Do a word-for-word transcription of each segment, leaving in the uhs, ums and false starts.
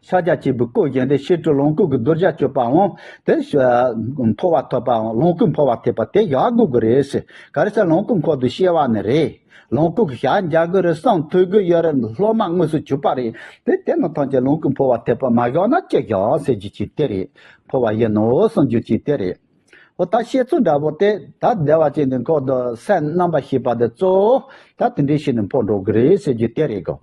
ཕྱག་རྒྱ་ཆེན་པོའི་སྐུ་བཞེངས་ཏེ་ཕྱི་དྲོ་ལོངས་སྐུ་གི་གདུལ་བྱ་སྤྱོད་པའང་དེ་འཕོ་བ་ཐོབ་པའང་ལོངས་སྐུ་འཕོ་བ་ཐེབས་པ་དེ་ཡག་དགོས་ཀྱི་རེད་ཟེར། ག་རེ་ཟེར་ལོངས་སྐུ་འཁོར་དུ་སྐྱེ་བ་ནི་རེད། ལོངས་སྐུ་གི་ཞལ་མཇལ་དགོས་རེད། གསུང་ཐོས་དགོས་ཡོད་རེད། སློབ་མ་དངོས་སུ་གྱུར་པ་རེད། དེ་དེ་ནི་ཐམས་ཅད་ལོངས་སྐུ་འཕོ་བ་ཐེབས་པ་མ་བཞག་ན་ཅི་བཞག་ཟེར་རྒྱུ་ཅིག་དེ་རེད། འཕོ་བ་ཡིན་ནོ་གསུང་རྒྱུ་ཅིག་དེ་རེད། འོ་ད་བཤད་ཚུལ་འདྲ་པོ་དེ་ད་བདེ་བ་ཅན་དུ་འཁོར་དུ་སེམས་རྣམ་པར་ཤེས་པ་དེ་གཙོ་བོ་ད་དེ་འདྲའི་ཞིག་ནས་འཕོ་འགྲོ་གི་རེད་ཟེར་རྒྱུ་དེ་རེད་གོ།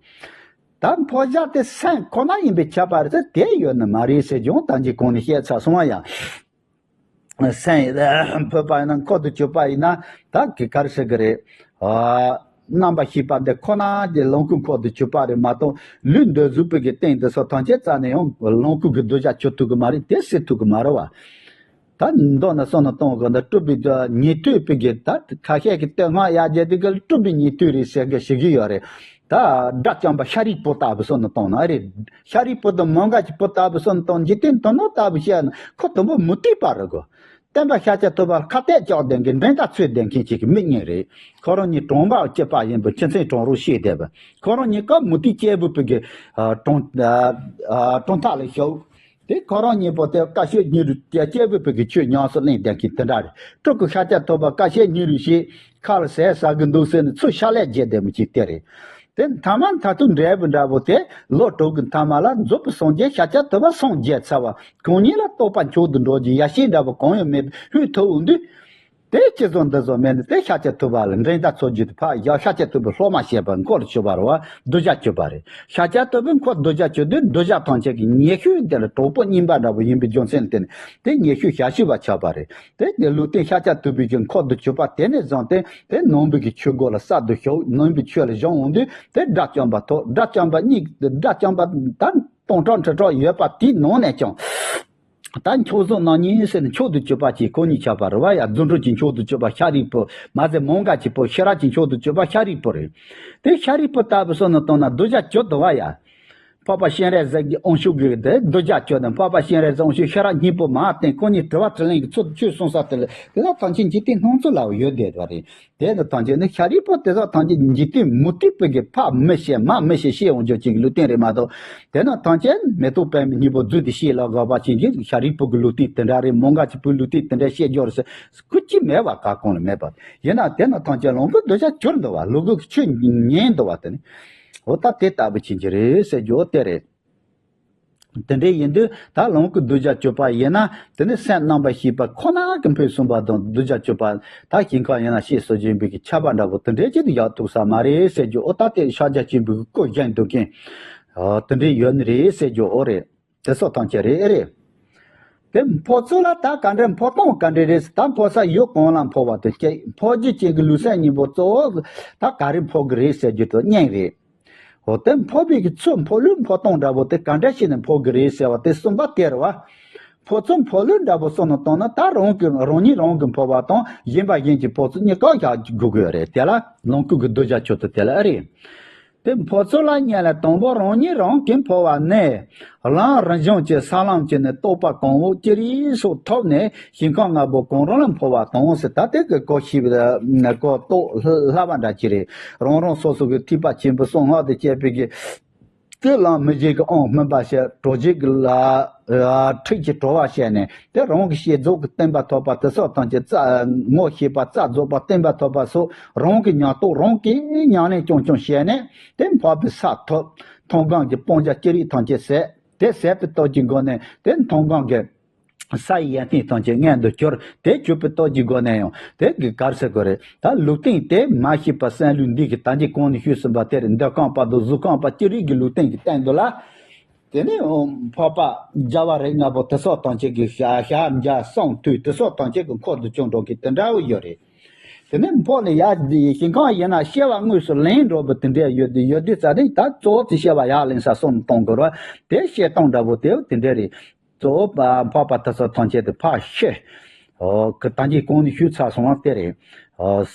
ད་འཕོ་བྱ་དེ་སེམས་ཁོ་ན་ཡིན་པས་ཁྱབ་པ་རེད་ཟེར་དེ་ཡོད་ནི་མ་རེད་ཟེར་རྒྱུ་ད་གིན་གོང་ནས་བཤད་ཚར་སོང་བ་ཡང་། སེམས་འཕོས་པ་ཡིན་ན་འཁོར་དུ་གྱུར་པ་ཡིན་ན་ད་གི་ག་རེ་ཟེར་གི་རེད། རྣམ་པར་ཤེས་པ་འདི་ཁོ་ན་གི་ལོངས་སྐུ་འཁོར་དུ་གྱུར་པ་རེད་མ་གཏོགས་ལུས་འདི་གཟུགས་པོ་གི་སྟེང་དུ་སོ་ཐམས་ཅད་རྩ་ནས་ཡང་ལོངས་སྐུ་གི་གདུལ་བྱ་གྱུར་ཐུབ་གི་མ་རེད། དེ་སྲིད་ཐུབ་གི་མ་རེད་བ། ད་མདོ་ན་སོ་ན་གཏོང་གི་འདི་སྤྲུལ་པའི་ཉན་ཐོས་པའི་གི་ད་ཁ་ཤས་ཀྱི་སྟོད་སྔགས་ཡར་རྒྱས་དེ་གི་སྤྲུལ་པའི་ཉན་ཐོས་རེད་ཟེར་གི་ཞིག་གི་ཡོད་རེད། ད་དགྲ་བཅོམ་པ་ཤཱ་རིའི་བུ་ལྟ་བུ་སོ་ན་གཏོང་ན་རེད། ཤཱ་རིའི་བུ་དང་མོའུ་འགལ་གྱི་བུ་ལྟ་བུ་སོ་ན་གཏོང་འཇིག་རྟེན་དོན་ནོ་ལྟ་བུ་བཤད་ན་ཁོ་དུམ་བུ་མུ་སྟེགས་པ་རེད་གོ། སྟོན་པ་ཤཱཀྱ་ཐུབ་པ་ཁ་གཏད་གཅོག་ལྡན་གྱི་འགྲན་ཟླ་ཚོས་ལྡན་མཁན་ཅིག་གི་མི་གཉིས་རེད། ཁོ་རང་གཉིས་གྲོང་པ་སྐྱིད་པ་ཡིན་པའི་ཁྱིམ་མཚེས་གྲོང་རོགས་ཤེས་བསྡད་པ། ཁོ་རང་གཉིས་ཀ་མུ་སྟེགས་སྐྱེས་བུ་པའི་གི་གྲོང་གྲོང་ཐག་ལ་ཞོག་དེ་ཁོ་རང་གཉིས་པོ་དེ་བཀའ་ཤོད་ཉིན་རུ་སྐྱེས་བུ་པའི་གི་ཆོས་ཉམས་སུ་ལེན་ལྡན་མཁན་དེ་འདྲ་རེད། སྤྲུལ་སྐུ་ཤཱཀྱ་ཐུབ་པ་བཀའ་ཤོད་ཉིན་རུ་ཞེས་ཁ་ལ་ཟས་ཟ་གི་འདུག་ཟེར་ནས་ཚུར་ཕྱག་ལས་བྱེད་བསྡད་མི་ཅིག་དེ་རེད། དེ་མཐའ་མ་མཐར་ཐུག་འབྲས་བུ་འདྲ་པོ་དེ་ལོ་དྲུག་གི་མཐའ་མ་ལ་རྫོགས་པའི་སངས་རྒྱས་ཤཱཀྱ་ཐུབ་པ་སངས་རྒྱས་ཚར་བ་གང་ཉིད་ལ་རྟོགས་པ་མཆོག་ཏུ་འགྲོ་རྒྱུ་ཡ་ཤེས་འདྲ་པོ་གང་ཡང་མེད་པའི་ཧུད་ཐུབ་འོང་དུས། དེ་ཅི་བཟོ་འདི་བཟོ་མེད་ནས་དེ་ཤཱཀྱ་ཐུབ་པ་ལ་འགྲན་ཟླ་ཚོགས་རྒྱུ་དེ་ཕར་བཞག་ཤཱཀྱ་ཐུབ་པའི་སློབ་མ་བྱས་པ་འཁོར་ལ་ཆུད་པ་རེད་བ། གདུལ་བྱ་གྱུར་པ་རེད། ཤཱཀྱ་ཐུབ་པའི་འཁོར་གདུལ་བྱ་གྱུར་དུས་གདུལ་བྱ་ཐམས་ཅད་ཀྱི་ཉེ་ཤོས་དེ་ལ་གྲོགས་པོ་རྙིང་པ་འདྲ་པོ་ཡིན་པའི་རྒྱུ་མཚན་ལ་བརྟེན་ནས་དེ་ཉེ་ཤོས་ཞབས་ཞུ་བ་ཆགས་པ་རེད། དེ་དེ་ལུས་རྟེན་ཤཱཀྱ་ཐུབ་པའི་གི་འཁོར་དུ་གྱུར་པ་དེ་ནས་བཟུང་སྟེ་དེ་ནང་པའི་གི་ཆོས་སྒོ་ལ་གསར་དུ་ཞུགས། ནང་པའི་ཆོས་ལ་སྦྱོང་འོང་དུས་དེ་དགྲ་བཅོམ་པ་ཐོབ། དགྲ་བཅོམ་པ་གཉིས་དགྲ་བཅོམ་པ་ད་སྟོང་ཕྲག་ཁྲི་ཕྲག་ཡོད་པ་དེའི་ནང་ནས་ཀྱང་ད་མཆོག་གསུམ་རྣམ་གཉིས་ཟེར་ནས་མཆོག་ཏུ་གྱུར་པ་གཅིག་ཁོ་གཉིས་ཁྱབ་པ་རེད་བ་ཡ། རྫུ་འཕྲུལ་གྱི་མཆོག་ཏུ་གྱུར་པ་ཤཱ་རིའི་བུ། མ་ཟད་མོའུ་འགལ་གྱི་བུ་ཤེས་རབ་ཀྱི་མཆོག་ཏུ་གྱུར་པ་ཤཱ་རིའི་བུ་རེད། དེ་ཤཱ་རིའི་བུ་ལྟ་བུ་སོ་ན་གཏོང་ན་གདུལ་བྱ་གྱུར་འདུག་བ་ཡ། འཕགས་པ་སྤྱན་རས་གཟིགས་ཀྱི་དབང་ཕྱུག་གི་དེ་གདུལ་བྱ་གྱུར་ནས་འཕགས་པ་སྤྱན་རས་གཟིགས་དབང་ཕྱུག་ཤེས་རབ་སྙིང་པོ་མ་བསྟེན་ཁོ་གཉིས་དྲི་བ་དྲིས་ལན་གྱི་ཚུལ་དུ་ཆོས་གསུང་ས་དེ་ལ་དེ་དག་ཐམས་ཅད་འཇིག་རྟེན་སྣང་ཚུལ་ལ་ཡོད་བསྡད་པ་རེད། དེ་ནི་ཐམས་ཅད་ནི་ཤཱ་རིའི་བུ་དེ་དག་ཐམས་ཅད་འཇིག་རྟེན་མུ་སྟེགས་པའི་གི་ཕ་མི་ཤེས་མ་མི་ཤེས་ཤེས་འོང་རྒྱུ་ཅིག་གི་ལུས་རྟེན་རེད་མ་གཏོགས། དེ་ནི་ཐམས་ཅད་མེ་ཏོག་པདྨའི་སྙིང་པོ་བརྫུས་ཏེ་ཤེས་ལ་དགོས་པ་ཅན་གྱི་ཤཱ་རིའི་བུ་གི་ལུས་རྟེན་དེ་འདྲ་རེད། མོའུ་འགལ་གྱི་བུའི་ལུས་རྟེན་དེ་འདྲ་བཤད་རྒྱུ་རེད་ཟེར་སྐུ་ཅི་མེད་པ་ག་གང་ལ་མེད་པ། ཡིན་ན་དེ་ནི་ཐམས་ཅད་ལོངས་སྐུ་གདུལ་བྱ་གྱུར་འདུག་བ། ལུ་གུ་གི་ཆོས་ཉན་འདུག་བ་དེ་ནི། འོ་ད་དེ་ལྟ་བུ་ཅན་གྱི་རེད་ཟེར་རྒྱུ་འོ་དེ་རེད། དེ་འདྲའི་ཡིན་དུས་ད་ལོངས་སྐུ་གདུལ་བྱ་གྱུར་པ་ཡིན་ན་དེ་ནི་སེམས་རྣམ་པར་ཤེས་པ་ཁོ་ན་གི་འཕོས་གསུངས་པ་དང་གདུལ་བྱ་གྱུར་པ་ད་ཞིང་ཁམས་ཡིན་ན་ཤེས་སོ་སྦྱིན་པའི་གི་ཁྱབ་པ་འདྲ་པོ་དེ་འདྲའི་ཅིག་ཏུ་ཡག་ཐུག་ས་མ་རེད་ཟེར་རྒྱུ་ཨོ་ད་དེ་ཤཱཀྱ་ཆེན་པོའི་སྐུ་བཞེངས་འདུག་མཁན་དེ་འདྲའི་ཡོད་ནི་རེད་ཟེར་རྒྱུ་ཨོ་རེད། དེ་སོགས་ཐམས་ཅད་རེད་ཨེ་རེད། དེ་འཕོ་ཚུལ་ལ་ད་ག་འདྲ་འཕོ་སྟངས་ག་འདྲ་རེད་ད་འཕོ་ས་ཡུལ་གང་ལ་འཕོ་བ་དེ་སྐྱེ་འཕོ་རྒྱུ་ཅན་གྱི་ལུས་སེམས་གཉིས་པོ་གཙོ་བོ་ད་ག་རེ་འཕོ་གི་རེད་ཟེར་རྒྱུ་དེ་གཉིས་རེད། འོ་དེ་འཕོ་བའི་གི་ཚུལ་འཕོ་ལུས་འཕོ་སྟངས་འདྲ་པོ་དེ་ག་འདྲ་ཞིག་ནས་འཕོ་གི་རེད་ཟེར་བ་དེ་གསུམ་པ་དེ་རེད་བ། འཕོ་ཚུལ་འཕོ་ལུས་འདྲ་པོ་གསུངས་ནས་བཏང་ན་ད་རང་གི་རང་ཉིད་རང་གི་འཕོ་བ་དང་གཞན་པ་གཞན་གྱི་འཕོ་ཚུལ་གཉིས་ཀ་བཞག་དགོས་ཀྱི་ཡོད་རེད། དེ་ལ་ལོངས་སྐུ་གི་གདུལ་བྱ་གྱུར་ཏེ་དེ་ལ་ཨེ་རེད། དེ་འཕོ་ཚུལ་ལ་ཉེ་ལ་དང་པོ་རང་ཉིད་རང་གི་འཕོ་བ་ནི། གླིང་རིན་འབྱུང་གི་ས་ལམ་གྱི་ནི་རྟོགས་པ་གང་བོ་ཅི་རིགས་སོགས་ཐོབ་ནས་ཞིང་ཁམས་ལྔ་པོ་གང་རུང་ལ་འཕོ་བ་དང་ཟེར་ད་དེ་གི་གོ་ཤེས་པ་གོ་རྟོགས་སླ་བ་འདྲ་ཅིག་རེད། རང་རང་སོ་སོ་གི་ཐེག་པ་ཆེན་པོའི་གསང་སྔགས་དང་བཅས་པའི་གི་དེ་ལ་མི་བཞེད་ཀྱི་དབང་སྨིན་པ་བྱས་གྲོགས་བྱེད་ཀྱི་ལ་ཁྲིད་ཀྱི་གྲོལ་བ་བྱས་ནས་དེ་རང་གི་བསྐྱེད་རྫོགས་ཀྱི་བརྟན་པ་ཐོབ་པ་དེ་སོགས་ཐམས་ཅད་རྩ་ངོ་ཤེས་པ་རྩ་རྫོགས་པ་བརྟན་པ་ཐོབ་པ་སོགས་རང་གི་ཉམས་རྟོགས་རང་གིས་ཉམས་ལེན་རྐྱང་རྐྱང་བྱས་ནས་དེ་འཕགས་པའི་ས་ཐོབ། མཐོང་སྒང་གི་སྤང་བྱ་ཅི་རིགས་ཐམས་ཅད་ཟད། དེ་ཟད་པའི་སྟོབས་ཀྱི་སྒོ་ནས་དེ་མཐོང་སྒང་གི་ས་ཡི་ཡོན་ཏན་ཐམས་ཅད་མངོན་དུ་གྱུར། དེ་གྱུར་པའི་སྟོབས་ཀྱི་སྒོ་ནས་ཡང་དེ་གི་གར་ཟེར་དགོས་རེད། ད་ལུས་རྟེན་དེ་མ་ཤེས་པ་སེམས་ལུས་འདི་གི་ད་གིན་གོང་ནས་ཞུས་ཟིན་པ་དེར་འདོད་ཁམས་བར་དོ་གཟུགས་ཁམས་བར་ཅི་རིགས་ཀྱི་ལུས་རྟེན་གྱི་སྟེང་དུ་ལ། དེ་ནས་འཕགས་པ་རྒྱལ་བ་རིགས་ལྔ་པོ་དེ་སོགས་ཐམས་ཅད་ཀྱི་ཞབས་ཞབས་འཇའ་གསུང་ཐོས་དེ་སོགས་ཐམས་ཅད་ཀྱི་འཁོར་དུ་བཅུག་འགྲོ་མཁན་དེ་འདྲ་བོ་ཡོད་རེད། དེ་ནས་འཕགས་ལས་ཡར་འདི་ཞིང་ཁམས་ཡིན་ན་སྐྱེ་བ་དངོས་སུ་ལེན་འགྲོ་བའི་དེ་འདྲ་ཡོད་དེ་ཡོད་དུས་ཙ་ནས་ད་གཙོ་བོ་དེ་སྐྱེ་བ་ཡར་ལེན་ས་གསུམ་གཏོང་དགོས་ར། དེ་བཤད་སྟངས་འདྲ་བོ་དེ་དེ་འདྲ་རེད། གཙོ་བོ་འཕགས་པ་དེ་ཚོ་ཐམས་ཅད་དེ་ཕར་ཤི། ཨོ་གི་ད་གིན་གོང་ནས་ཞུས་ཚར་སོང་བ་དེ་རེད། ཨོ་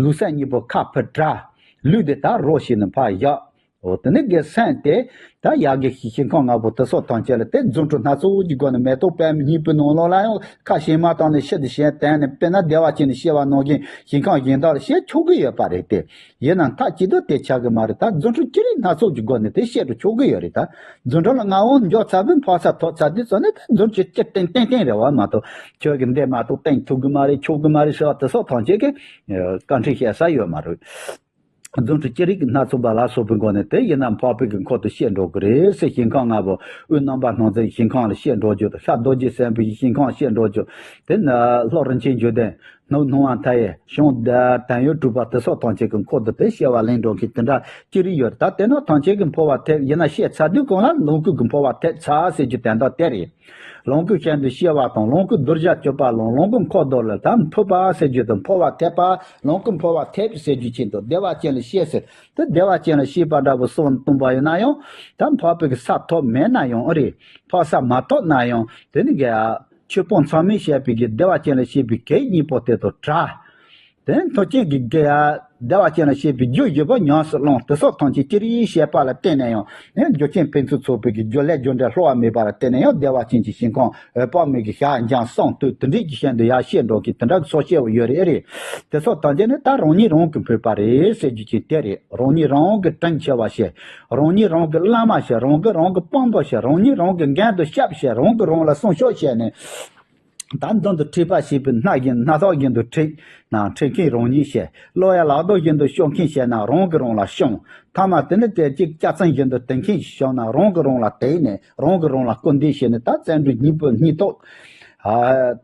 ལུས་སེམས་གཉིས་པོ་ཁ་ཕུད་དྲག་ལུས་དེ་ད་རོ་ཞིག་ནས་ཕར་བཞག་འོ་དེ་ནི་དགེ་སེམས་དེ་ད་ཡ་གི་ཞིང་ཁམས་ལྔ་པོ་དེ་སོགས་ཐམས་ཅད་ལ་དེ་རྫུ་འཕྲུལ་སྣ་ཚོགས་ཀྱི་སྒོ་ནས་མེ་ཏོག་པདྨ་སྙིང་པོའི་ནང་ལོགས་ལ་ཡང་ཁ་ཞེ་མ་བཏང་ནས་ཤི་དེ་ཞེས་བསྟན་ནས། དཔེར་ན་བདེ་བ་ཅན་གྱི་སྐྱེ་བ་ནང་བཞིན་ཞིང་ཁམས་གཞན་དག་ལ་བཤད་ཆོག་གི་ཡོད་པ་རེད་དེ། ཡིན་ན་མཐའ་གཅིག་ཏུ་དེ་ཆགས་ཀྱི་མ་རེད། ད་རྫུ་འཕྲུལ་ཅི་རིགས་སྣ་ཚོགས་ཀྱི་སྒོ་ནས་དེ་བཤད་དུ་ཆོག་གི་ཡོད་རེད། ད་རྫུ་འཕྲུལ་ལ་མངའ་དབང་འཇོག་ཚར་བའི་འཕགས་ས་ཐོབ་ཚར་དུས་ཙམ་ནས་ད་རྫུ་འཕྲུལ་ཅི་ཏན་ཏན་ཏན་རེད་བ་མ་གཏོགས། ཁྱོད་ཀྱིས་འདི་མ་གཏོགས་བསྟན་ཐུབ་ཀྱི་མ་རེད། ཆོག་གི་མ་རེད་ཟེར་བ་དེ་སོགས་ཐམས་ཅད་ཀྱི་བཀའ་འཁྲོལ་བཤད་ས་ཡོད་མ་རེད། རྫུ་འཕྲུལ་ཅི་རིགས་སྣ་ཚོགས་པ་ལ་སོགས་པའི་སྒོ་ནས་དེ་ཡིན་ན་འཕགས་པའི་གི་འཁོར་དུ་བཤད་འགྲོ་གི་རེད་ཟེར། ཞིང་ཁམས་ལྔ་པོ་དབུས་རྣམ་པར་སྣང་མཛད་ཞིང་ཁམས་ལ་བཤད་འགྲོ་རྒྱུ་དང་། ཤར་རྡོ་རྗེ་སེམས་དཔའི་ཞིང་ཁམས་བཤད་འགྲོ་རྒྱུ། དེ་ནས་ལྷོ་རིན་ཆེན་བརྗོད་ལྡན། ནུབ་སྣང་བ་མཐའ་ཡས། བྱང་དོན་ཡོད་གྲུབ་པ་དེ་སོགས་ཐམས་ཅད་ཀྱི་འཁོར་དུ་དེ་བཤད་པ་ལེན་འགྲོ་མཁན་དེ་འདྲ་ཅི་རིགས་ཡོད་རེད། ད་དེ་ནི་ཐམས་ཅད་ཀྱི་འཕོ་བ་ཐེབས། ཡིན་ན་བཤད་ཚར་དུས་གང་ལ་ལོངས་སྐུ་གི་འཕོ་བ་ཐེབས་ཚར་ཟེར་རྒྱུ་དོན་དག་དེ་རེད། ལོངས་སྐུ་གཞན་དུ་སྐྱེ་བ་དང་། ལོངས་སྐུ་གདུལ་བྱ་སྤྱོད་པ་ལ། ལོངས་སྐུ་འཁོར་དུ་ལ་ད་འཕོས་པ་ཟེར་རྒྱུ་དང་། འཕོ་བ་ཐེབས་པ། ལོངས་སྐུ་འཕོ་བ་ཐེབས་ཟེར་རྒྱུ་ཆེད་དུ་བདེ་བ་ཅན་ལ་སྐྱེས་ཟེར། དེ་བདེ་བ་ཅན་ལ་སྐྱེས་པ་འདྲ་པོ་གསུངས་བཏང་པ་ཡིན་ན་ཡང་། ད་འཕགས་པའི་གི་ས་ཐོབ་མེད་ན་ཡང་ཨེ་རེད། འཕགས་ས་མ་ཐོབ་ན་ཡང་དེ་ནི་ག་ཆོས་སྤོང་ཚང་མས་བཤད་པའི་གི་བདེ་བ་ཅན་ལ་སྐྱེས་པའི་གེགས་གཉིས་པོ་དེ་དང་བྲལ། དེ་མཐར་ཐུག་གི་གེགས་ཡ་བདེ་བ་ཅན་ལ་སྐྱེས་པའི་རྒྱུ་བཞི་པོ་ཉམས་སུ་བླངས། དེ་སོགས་ཐམས་ཅད་ཅི་རིགས་བཤད་པ་ལ་བརྟེན་ནས་ཡང་ནི་རྒྱུ་རྐྱེན་ཕུན་སུམ་ཚོགས་པའི་གི་རྒྱུ་ལས་རྒྱུ་འབྲས་བསླུ་བ་མེད་པ་ལ་བརྟེན་ནས་ཡང་བདེ་བ་ཅན་གྱི་ཞིང་ཁམས་འོད་དཔག་མེད་ཀྱི་ཞལ་འཇམ་གསང་ཐུགས་དེ་འདྲའི་གི་ཞིང་དུ་ཡར་སྐྱེས་འགྲོ་གི་དེ་འདྲ་གི་ཚོགས་སྐྱེ་བོ་ཡོད་རེད། ཨེ་རེད། དེ་སོགས་ཐམས་ཅད་ནི་ད་རང་ཉིད་རང་གིས་འཕོས་པ་རེད་ཟེར་རྒྱུ་ཅིག་དེ་རེད། རང་ཉིད་རང་གིས་དྲིན་ཆེ་བ་བྱས། རང་ཉིད་རང་གི་བླ་མ་བྱས། རང་གིས་རང་གི་དཔོན་པོ་བྱས། རང་ཉིད་རང་གི་འགན་དུ་བཞག་བྱས། རང་གིས་རང་ལ་སྲུང་སྐྱོབ་བྱས་ནས། ད་མདུན་དུ་འཁྲིད་པ་བྱས་པའི་སྣ་བཞིན་སྣ་ཐག་བཞིན་དུ་འཁྲིད་ན་འཁྲིད་མཁན་རང་ཉིད་བྱས། གློ་བའི་ལག་རྡོ་བཞིན་དུ་གཤོག་མཁན་བྱས་ན་རང་གིས་རང་ལ་གཤོག། མཐའ་མ་དེ་ནི་དེ་གཅིག་ལྕགས་ཚང་བཞིན་དུ་དེད་མཁན་ཞིག་བྱུང་ན་རང་གིས་རང་ལ་དེད་ནས་རང་གིས་རང་ལ་སྐུར་འདེབས་བྱས་ནས། ད་བརྩོན་འགྲུས་གཉིས་པོ་གཉིས་ཐོག་ཨ།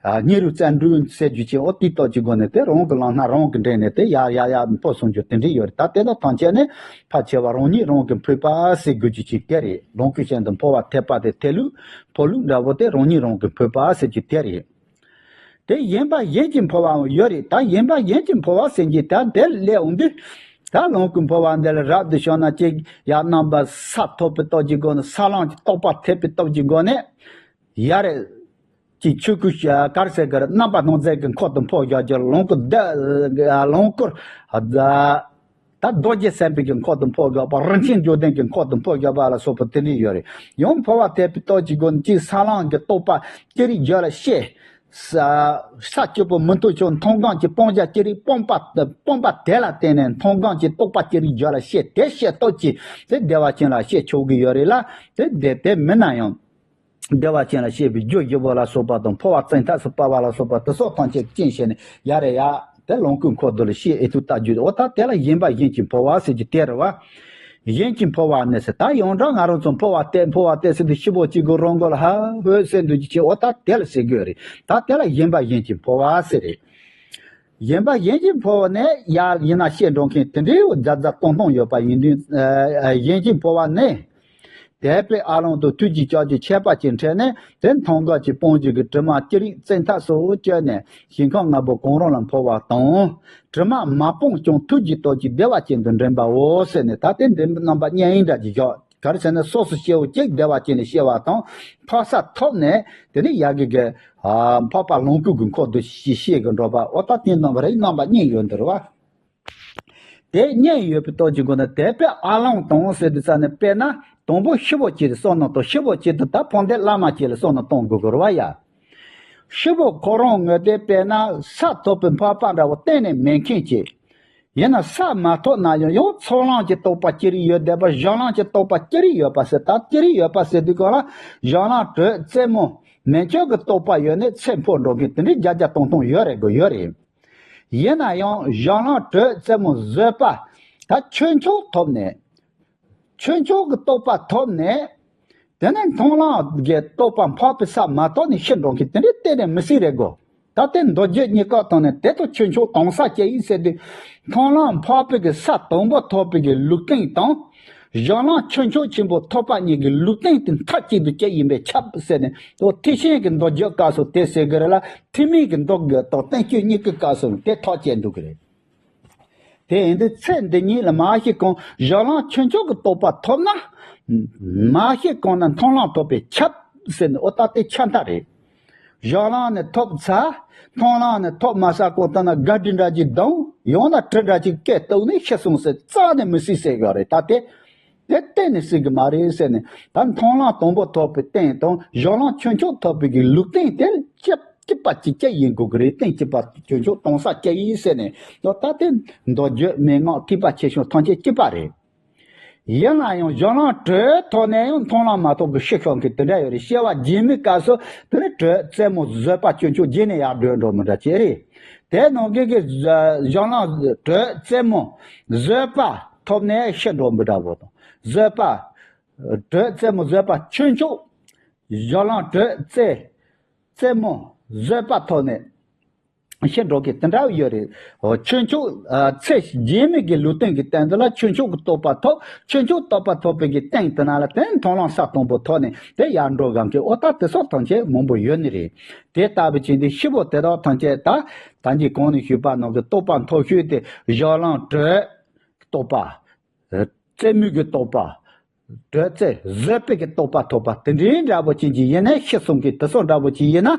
ཨ། གཉིས་རུ་བརྩོན་འགྲུས་ཟེར་རྒྱུ་ཅིག་འོ་དེའི་སྟོབས་ཀྱི་སྒོ་ནས་དེ་རང་གི་ལམ་སྣ་རང་གིས་འདྲེན་ནས་དེ་ཡར་ཡར་ཡར་འཕོ་སོང་རྒྱུ་དེ་འདྲ་ཡོད་རེད། ད་དེ་ལ་ཐམས་ཅད་ནི་ཕལ་ཆེ་བ་རང་ཉིད་རང་གིས་འཕོས་པ་ཟེར་དགོས་རྒྱུ་ཅིག་དེ་རེད། ལོངས་སྐུ་གཞན་དུ་འཕོ་བ་ཐེབས་པ་དེ་ཐེ་ལུགས་འཕོ་ལུགས་འདྲ་བོ་དེ་རང་ཉིད་རང་གིས་འཕོས་པ་ཟེར་རྒྱུ་དེ་རེད། དེ་གཞན་པ་གཞན་གྱིས་འཕོ་བའང་ཡོད་རེད། ད་གཞན་པ་གཞན་གྱིས་འཕོ་བ་ཟེར་རྒྱུ་ད་དེ་ལས་འོང་དུས། ད་ལོངས་སྐུ་འཕོ་བ་འདི་ལ་རབ་ཏུ་བྱུང་ན་ཅིག་ཡར་རྣམ་པ་ས་ཐོབ་པའི་སྟོབས་ཀྱི་སྒོ་ནས། ས་ལམ་གྱི་རྟོགས་པ་ཐེབས་པའི་སྟོབས་ཀྱི་སྒོ་ནས་ཡར་རེད། ཅིག་ཆོས་སྐུ་ག་རེ་ཟེར་གི་རེད། རྣམ་པར་སྣང་མཛད་ཀྱི་འཁོར་དུ་འཕོ་བཞག་རྒྱུ། ལོངས་སྐུ་ད་ལོངས་སྐུར་ད་རྡོ་རྗེ་སེམས་དཔའི་གི་འཁོར་དུ་འཕོ་བཞག་པ། རིན་ཆེན་བརྗོད་ལྡན་གྱི་འཁོར་དུ་འཕོ་བཞག་པ་ལ་སོགས་པ་དེ་འདྲ་ཡོད་རེད། ཡང་འཕོ་བ་ཐེབས་པའི་སྟོབས་ཀྱི་སྒོ་ནས་ཅིག་ས་ལམ་གྱི་རྟོགས་པ་ཅི་རིགས་རྒྱུད་ལ་སྐྱེས། ས་ས་བཅུ་པོ་མུ་སྟེགས་ཕྱོགས་མཐོང་སྒང་གི་སྤང་བྱ་ཅི་རིགས་སྤངས་པ་སྤངས་པ་དེ་ལ་བརྟེན་ནས་མཐོང་སྒང་གི་རྟོགས་པ་ཅི་རིགས་རྒྱུད་ལ་སྐྱེས། དེ་སྐྱེས་སྟོབས་ཀྱིས་དེ་བདེ་བ་ཅན་ལ་སྐྱེ་ཆོག་གི་ཡོད་རེད་ལ། དེ་དེ་དེ་མིན་ན་ཡང་བདེ་བ་ཅན་ལ་སྐྱེ་བའི་རྒྱུ་བཞི་པོ་ལ་སོགས་པ་དང་། འཕོ་བ་བཙན་ཐབས་སུ་སྤར་བ་ལ་སོགས་པ་དེ་སོགས་ཐམས་ཅད་རྐྱེན་བྱས་ནས་ཡར་རེ་ཡར་དེ་ལོངས་སྐུའི་འཁོར་དུ་ལ་སྐྱེ་ཨེ་ཐུབ་ལྟ་རྒྱུ། འོ་ད་དེ་ལ་གཞན་པ་གཞན་གྱིས་འཕོ་བ་ཟེར་རྒྱུ་དེ་རེད་བ། གཞན་གྱིས་འཕོ་བ་ནི་ཟེར། ད་ཡོངས་གྲགས་ང་རང་ཚོ་འཕོ་བ་སྟེ་འཕོ་བ་སྟེ་ཟེར་དུས་ཤི་བོ་གཅིག་གི་རོང་མགོ་ལ་ཧ་ཧོས་ཟེར་འདུག་ཅི་ཆེ། འོ་ད་དེ་ལ་ཟེར་དགོས་རེད། ད་དེ་ལ་གཞན་པ་གཞན་གྱིས་འཕོ་བ་ཟེར་རེད། གཞན་པ་གཞན་གྱིས་འཕོ་བ་ནི་ཡར་ཡིན་ན་སྐྱེ་འགྲོ་མཁན་དེ་འདྲའི་བརྒྱ་བརྒྱ་སྟོང་སྟོང་ཡོད་པ་ཡིན་དུས། ཨ། གཞན་གྱིས་འཕོ་བ་ནི། དད་པའི་ཨ་ལོང་དུ་ཐུགས་ཀྱི་ལྕགས་ཀྱུས་ཁྱད་པར་གྱི་འཕྲད་ནས་དེ་མཐོང་སྒང་གི་སྤང་བྱའི་གི་དྲི་མ་ཅི་རིགས་བཙན་ཐབས་སུ་བཅད་ནས་ཞིང་ཁམས་ལྔ་པོ་གང་རུང་ལ་འཕོ་བ་དང་། དྲི་མ་མ་སྤངས་ཀྱང་ཐུགས་ཀྱི་སྟོབས་ཀྱིས་བདེ་བ་ཅན་དུ་འདྲེན་པའོ་ཟེར་ནས། ད་དེ་འདི་རྣམ་པ་གཉིས་ཡིན་འདྲ་གྱི་བཞག་ག་རེ་ཟེར་ན་སོ་སོ་སྐྱེ་བོ་གཅིག་བདེ་བ་ཅན་ལ་སྐྱེ་བ་དང་། འཕགས་ས་ཐོབ་ནས་དེ་ནས་ཡ་གི་གི་ཨ། འཕགས་པ་ལོངས་སྐུ་གི་འཁོར་དུ་སྐྱེ་སྐྱེ་གི་འགྲོ་བ། འོ་ད་དེ་རྣམ་པ་རེད། རྣམ་པ་གཉིས་ཡོད་འདུག་རེད་བ། དེ་གཉིས་ཡོད་པའི་སྟོབས་ཀྱི་སྒོ་ནས་དད་པའི་ཨ་ལོང་དང་ཟེར་དུས་ཙ་ནས། དཔེར་ན་དང་པོ་ཤི་བོ་སྐྱེས་ཏེ་བསམ་མནོ་དང་། ཤི་བོ་སྐྱེས་ཏེ་ད་འཕོ་འདོད་བླ་མ་སྐྱེས་ལ་བསམ་མནོ་གཏོང་དགོས་ཀྱི་རེད་བ་ཡ། ཤི་བོ་ཁོ་རང་ངོས་དེ་དཔེར་ན་ས་ཐོབ་པའི་འཕགས་པ་འདྲ་བོ་གཏན་ནས་མེད་མཁན་ཅིག་ཡིན་ན་ས་མ་ཐོབ་ན་ཡང་ཡང་ཚོགས་ལམ་གྱི་རྟོགས་པ་ཅི་རིགས་ཡོད་བསྡད་པ། གཞན་ལམ་གྱི་རྟོགས་པ་ཅི་རིགས་ཡོད་པ་ཟེར། ད་ཅི་རིགས་ཡོད་པ་ཟེར་དུས་སྒང་ལ་གཞན་ལམ་དྲོད་རྩེ་མོ་མན་ཆད་ཀྱི་རྟོགས་པ་ཡོད་ནས་ཚེ་འཕོས་འགྲོ་མཁན་དེ་འདྲའི་བརྒྱ་བརྒྱ་སྟོང་སྟོང་ཡོད་རེད་གོ། ཡོད་རེད། ཡིན་ན་ཡང་གཞན་ལམ་དྲོད་རྩེ་མོ་བཟོད་པ་ད་ཆོས་མཆོག་ཐོབ་ནས། ཆོས་མཆོག་གི་རྟོགས་པ་ཐོབ་ནས། དེ་ནས་མཐོང་ལམ་གྱི་རྟོགས་པ་འཕགས་པའི་ས་མ་ཐོབ་ནས་ཤི་འགྲོ་མཁན་དེ་འདྲའི་གཏན་ནས་མི་སྲིད་རེད་གོ། ད་དེ་མདོ་རྒྱུད་གཉིས་ཀ་ཐོག་ནས་དེ་དང་ཆོས་མཆོག་གང་ཟག་སྐྱེ་ཡིན་ཟེར་དུས། མཐོང་ལམ་འཕགས་པའི་གི་ས་དང་པོ་ཐོབ་པའི་གི་ལུགས་མཐུན་དང་། གཞན་ལམ་ཆོས་མཆོག་ཆེན་པོ་ཐོབ་པ་གཉིས་ཀྱི་ལུགས་མཐུན་དེ་མཐའ་གཅིག་ཏུ་སྐྱེ་ཡིན་པས་ཁྱབ་ཟེར་ནས། དེ་ཐེག་ཆེན་གྱི་མདོ་རྒྱུད་སྐབས་སུ་དེ་ཟེར་གི་རེད་ལ། ཐེག་དམན་གྱི་མདོ་རྒྱུད་དང་བསྟན་བཅོས་གཉིས་ཀའི་སྐབས་སུ་དེ་ཐག་བཅད་འདུག་གི་རེད། དེ་ཡིན་དུས་ཚེ་འདི་ཉིད་ལ་མ་ཤི་གོང་གཞན་ལམ་ཆོས་མཆོག་གི་རྟོགས་པ་ཐོབ་ན། མ་ཤི་གོང་ན་མཐོང་ལམ་ཐོབ་པས་ཁྱབ་ཟེར་ནས། འོ་ད་དེ་ཆ་མཐའ་རེད། གཞན་ལམ་ནས་ཐོབ་ཚར། མཐོང་ལམ་ནས་ཐོབ་མ་ཚར་གོང་ལྟ་ན་ག་འདྲི་འདྲ་གྱི་གདོང་ ཡང་ན་གྲི་འདྲ་ཅིག་སྐེ་གཏུགས་ནས་ཤི་སོང་ཟེར་རྩ་ནས་མི་སྲིད་ཟེར་གི་རེད། ད་དེ་དེ་གཏན་ནས་སྲིད་གི་མ་རེད་ཟེར་ནས། ད་མཐོང་ལམ་དང་པོ་ཐོབ་པའི་རྟེན་དང་གཞན་ལམ་ཆོས་མཆོག་ཐོབ་པའི་གི་ལུགས་རྟེན་དེ་གཅིག་གཅིག་པ་གཅིག་རྐྱང་ཡིན་དགོས་གི་རེད། རྟེན་གཅིག་པ་ཆོས་མཆོག་གཏོང་ས་གཅིག་ཡིན་ཟེར་ནས། ད་ལྟ་དེ་མདོ་རྒྱུད་མན་ངག་ཐེག་པ་ཆེ་ཆུང་ཐམས་ཅད་གཅིག་པ་རེད། ཡིན་ན་ཡང་གཞན་ལམ་དྲུག་ཐོབ་ནས་ཡང་མཐོང་ལམ་མ་ཐོབ་གི་ཤི་ཤོར་མཁན་དེ་འདྲ་ཡོད་རེད། སྐྱེ་བ་རྗེས་མའི་སྐབས་སུ་དེ་ནི་དྲུག་རྩེ་མོ་བཟོད་པ་ཆོས་མཆོག་རྗེས་ནས་ཡར་འགྲོ་འགྲོ་མི་འདྲ་ཅིག་རེད། དེ་ནང་གི་གི་གཞན་ལམ་དྲུག་རྩེ་མོ་བཟོད་པ་ཐོབ་ནས་ཤི་འགྲོ་མི་འདྲ་བོ་དང་། བཟོད་པ་དྲུག་རྩེ་མོ་བཟོད་པ་ཆོས་མཆོག་གཞན་ལམ་དྲུག་རྩེ་རྩེ་མོ་བཟོད་པ་ཐོབ་ནས་ཤི་འགྲོ་གི་དེ་འདྲ་ཡོད་རེད། ཨོ། ཆོས་མཆོག་ཨ། ཚེ་རྗེས་མའི་གི་ལུས་རྟེན་གྱི་སྟེང་དུ་ལ་ཆོས་མཆོག་གི་རྟོགས་པ་ཐོབ། ཆོས་མཆོག་རྟོགས་པ་ཐོབ་པའི་གི་སྟེང་དུ་ན་ལ་དེ་མཐོང་ལམ་ས་དང་པོ་ཐོབ་ནས་དེ་ཡར་འགྲོ་གམ་གི། ཨོ། ད་དེ་སོགས་ཐམས་ཅད་མང་པོ་ཡོད་ནི་རེད། དེ་ལྟ་བུ་ཅན་དེ་ཤི་བོ་དེ་དག་ཐམས་ཅད་ད་ད་གིན་གོང་ནས་ཞུས་པ་ནང་གི་རྟོགས་པ་མཐོ་ཤོས་དེ་གཞན་ལམ་དྲུག་རྟོགས་པ། རྩེ་མོའི་གི་རྟོགས་པ། དྲུག་རྩེ་བཟོད་པའི་གི་རྟོགས་པ་ཐོབ་པ་དེ་འདྲའི་འདྲ་པོ་ཅན་གྱི་ཡིན་ནའི་ཤི་སོང་གི་དེ་སོགས་འདྲ་པོ་ཅན་ཡིན་ན།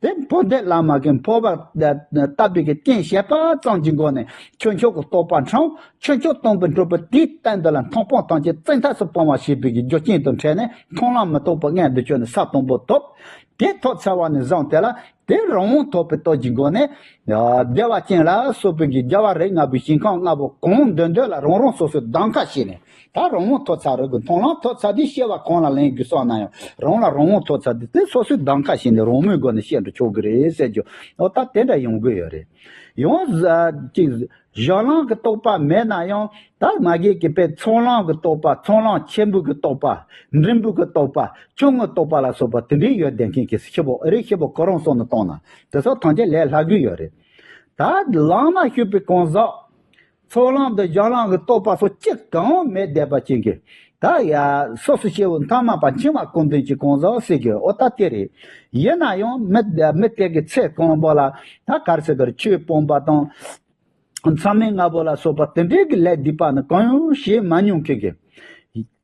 དེ་འཕོ་འདོད་བླ་མ་གི་འཕོ་བ་བཏབ་པའི་གི་རྐྱེན་བྱེད་པ་ཙམ་གྱི་སྒོ་ནས་ཆོས་མཆོག་གི་རྟོགས་པ་འཕྲང་། ཆོས་མཆོག་སྟོན་པའི་སྒྲུབ་པ་དེའི་སྟེང་དུ་ལ་མཐོང་སྤང་ཐམས་ཅད་ཙན་ཐབས་སུ་སྤང་བ་བྱེད་པའི་གི་རྒྱུ་རྐྱེན་དང་འཕྲད་ནས་མཐོང་ལམ་མི་རྟོགས་པ་མངལ་དུ་བྱོན་ནས་ས་དང་པོ་ཐོབ། དེ་ཐོབ་ཚར་བ་ནས་བཟུང་སྟེ་ལ་དེ་རང་དབང་ཐོབ་པའི་སྟོབས་ཀྱི་སྒོ་ནས། ཨ། བདེ་བ་ཅན་ལ་སོགས་པའི་གི་རྒྱལ་བ་རིགས་ལྔ་པའི་ཞིང་ཁམས་ལྔ་པོ་གང་འདོད་འདོད་ལ་རང་རང་སོ་སོའི་གདམ་ཁ་བྱས་ནས། ད་རང་དབང་ཐོབ་ཚར་རེད་གི། མཐོང་ལམ་ཐོབ་ཚར་དུས་སྐྱེ་བ་གང་ལ་ལེན་དགོས་བསམ་ན་ཡང་རང་ལ་རང་དབང་ཐོབ་ཚར་དུས་དེ་སོ་སོའི་གདམ་ཁ་བྱས་ནས་རང་མོས་སྒོ་ནས་སྐྱེ་འགྲོ་ཆོག་གི་རེད་ཟེར་རྒྱུ། ཨོ། ད་དེ་འདྲ་ཡོང་གི་ཡོད་རེད། ཡང་ཅིག་གཞན་ལམ་གྱི་རྟོགས་པ་མེད་ན་ཡང་། ད་མ་གི་གི་པའི་ཚོགས་ལམ་གྱི་རྟོགས་པ། ཚོགས་ལམ་ཆེན་པོའི་གི་རྟོགས་པ། འབྲིང་པོའི་གི་རྟོགས་པ། ཆུང་ངུའི་རྟོགས་པ་ལ་སོགས་པ་དེ་འདྲའི་ཡོད་བསྡད་མཁན་གྱི་ཤི་བོ་ཨེ་རེད། ཤི་བོ་ཁོ་རང་སོང་ནས་བཏང་ན་དེ་སོགས་ཐམས་ཅད་ལས་སླ་གི་ཡོད་རེད། ད་བླ་མ་ཞུས་པའི་གང་ཟག་ཚོགས་ལམ་དང་གཞན་ལམ་གྱི་རྟོགས་པ་སོགས་གཅིག་ཀྱང་མེད་བསྡད་པ་ཅན་གྱི། ད་ཡ་སོ་སོ་སྐྱེ་བོ་མཐའ་མ་པ་འཆིང་བ་ཀུན་ལྡན་གྱི་གང་ཟག་ཟེར་གི། ཨོ། ད་དེ་རེད། ཡིན་ན་ཡང་མི་མི་དེ་གི་ཚེ་གང་པོ་ལ་ད་ག་རེ་ཟེར་དགོས་རེད། ཆོས་སྤོང་བ་དང་། མཚམས་མེད་ལྔ་པོ་ལ་སོགས་པ་དེ་འདྲའི་གི་ལས་སྡིག་པ་ནི་གང་ཡང་བྱེད་མ་མྱོང་མཁན་གྱི།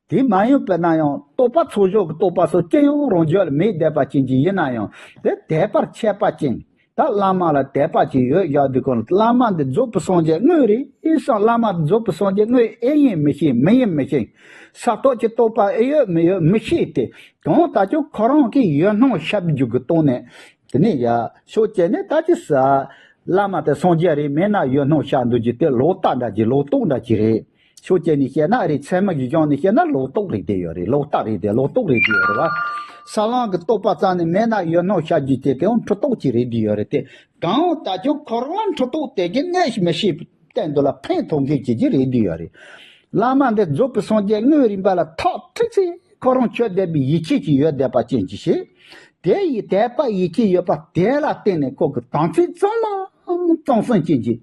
དེ་མ་ཡིན་པ་ན་ཡང་རྟོགས་པ་ཚོགས་བཞག་གི་རྟོགས་པ་སོགས་ཅི་ཡང་རང་རྒྱུད་ལ་མེད་བསྡད་པ་ཅན་གྱི་ཡིན་ན་ཡང་། དེ་དད་པར་ཆད་པ་ཅན། ད་བླ་མ་ལ་དད་པ་ཅིག་ཡོད་བཞག་དུས་གང་ལ། བླ་མ་འདི་རྫོགས་པའི་སངས་རྒྱས་དངོས་རེད་བསམ། བླ་མ་འདི་རྫོགས་པའི་སངས་རྒྱས་དངོས་ཨེ་ཡིན་མི་ཤེས། མི་ཡིན་མི་ཤེས། ས་ཐོག་གི་རྟོགས་པ་ཨེ་ཡོད་མི་ཡོད་མི་ཤེས་ཏེ། གང་ལྟར་ཀྱང་ཁོ་རང་གི་ཡུལ་སྣང་ཤར་རྒྱུ་གི་སྟེང་ནས། དེ་ནས་ཡ་ཕྱོགས་གཅིག་ནས་ད་ཅི་ཟེར། བླ་མ་དེ་སངས་རྒྱས་རེད། མིན་ན་ཡུལ་སྣང་ཤར་འདུག་རྒྱུ་དེ་ལོག་ལྟ་འདྲ་ཅིག་ལོག་རྟོག་འདྲ་ཅིག་རེད། ཕྱོགས་གཅིག་ནས་བཤད་ན་རེད། ཚད་མ་གི་གཞུང་ནས་བཤད་ན་ལོག་རྟོག་རེད་བསྡད་ཡོད་རེད། ལོག་ལྟ་རེད་བསྡད། ལོག་རྟོག་རེད་བསྡད་ཡོད་རེད་བ། ས་ལམ་གྱི་རྟོགས་པ་རྩ་ནས་མེད་ན་ཡུལ་སྣང་ཤར་རྒྱུ་དེ་དེའང་འཁྲུལ་རྟོག་ཅིག་རེད་བསྡད་ཡོད་རེད་དེ། གང་ལྟར་ཀྱང་ཁོ་རང་འཁྲུལ་རྟོག་དེ་གི་གནས་མི་ཤེས་པའི་སྟེང་དུ་ལ་ཕན་ཐོགས་མཁན་ཅིག་ཅིག་རེད་བསྡད་ཡོད་རེད། བླ་མ་འདི་རྫོགས་པའི་སངས་རྒྱས་དངོས་རིག་པ་ལ་ཐག་ཁྲིག་ཚེ་ཁོ་རང་ཆོས་དད་པའི་ཡིད་ཆེས་ཅིག་ཡོད་བསྡད་པ་ཅན་ཅིག་བྱས། དེ་ཡི་དད་པ་ཡིད་ཆེས་ཡོད་པ་དེ་ལ་བརྟེན་ནས་ཁོ་གི་དམ་ཚིག་གཙང་མ་གཙང་སེང་ཅན་གྱི།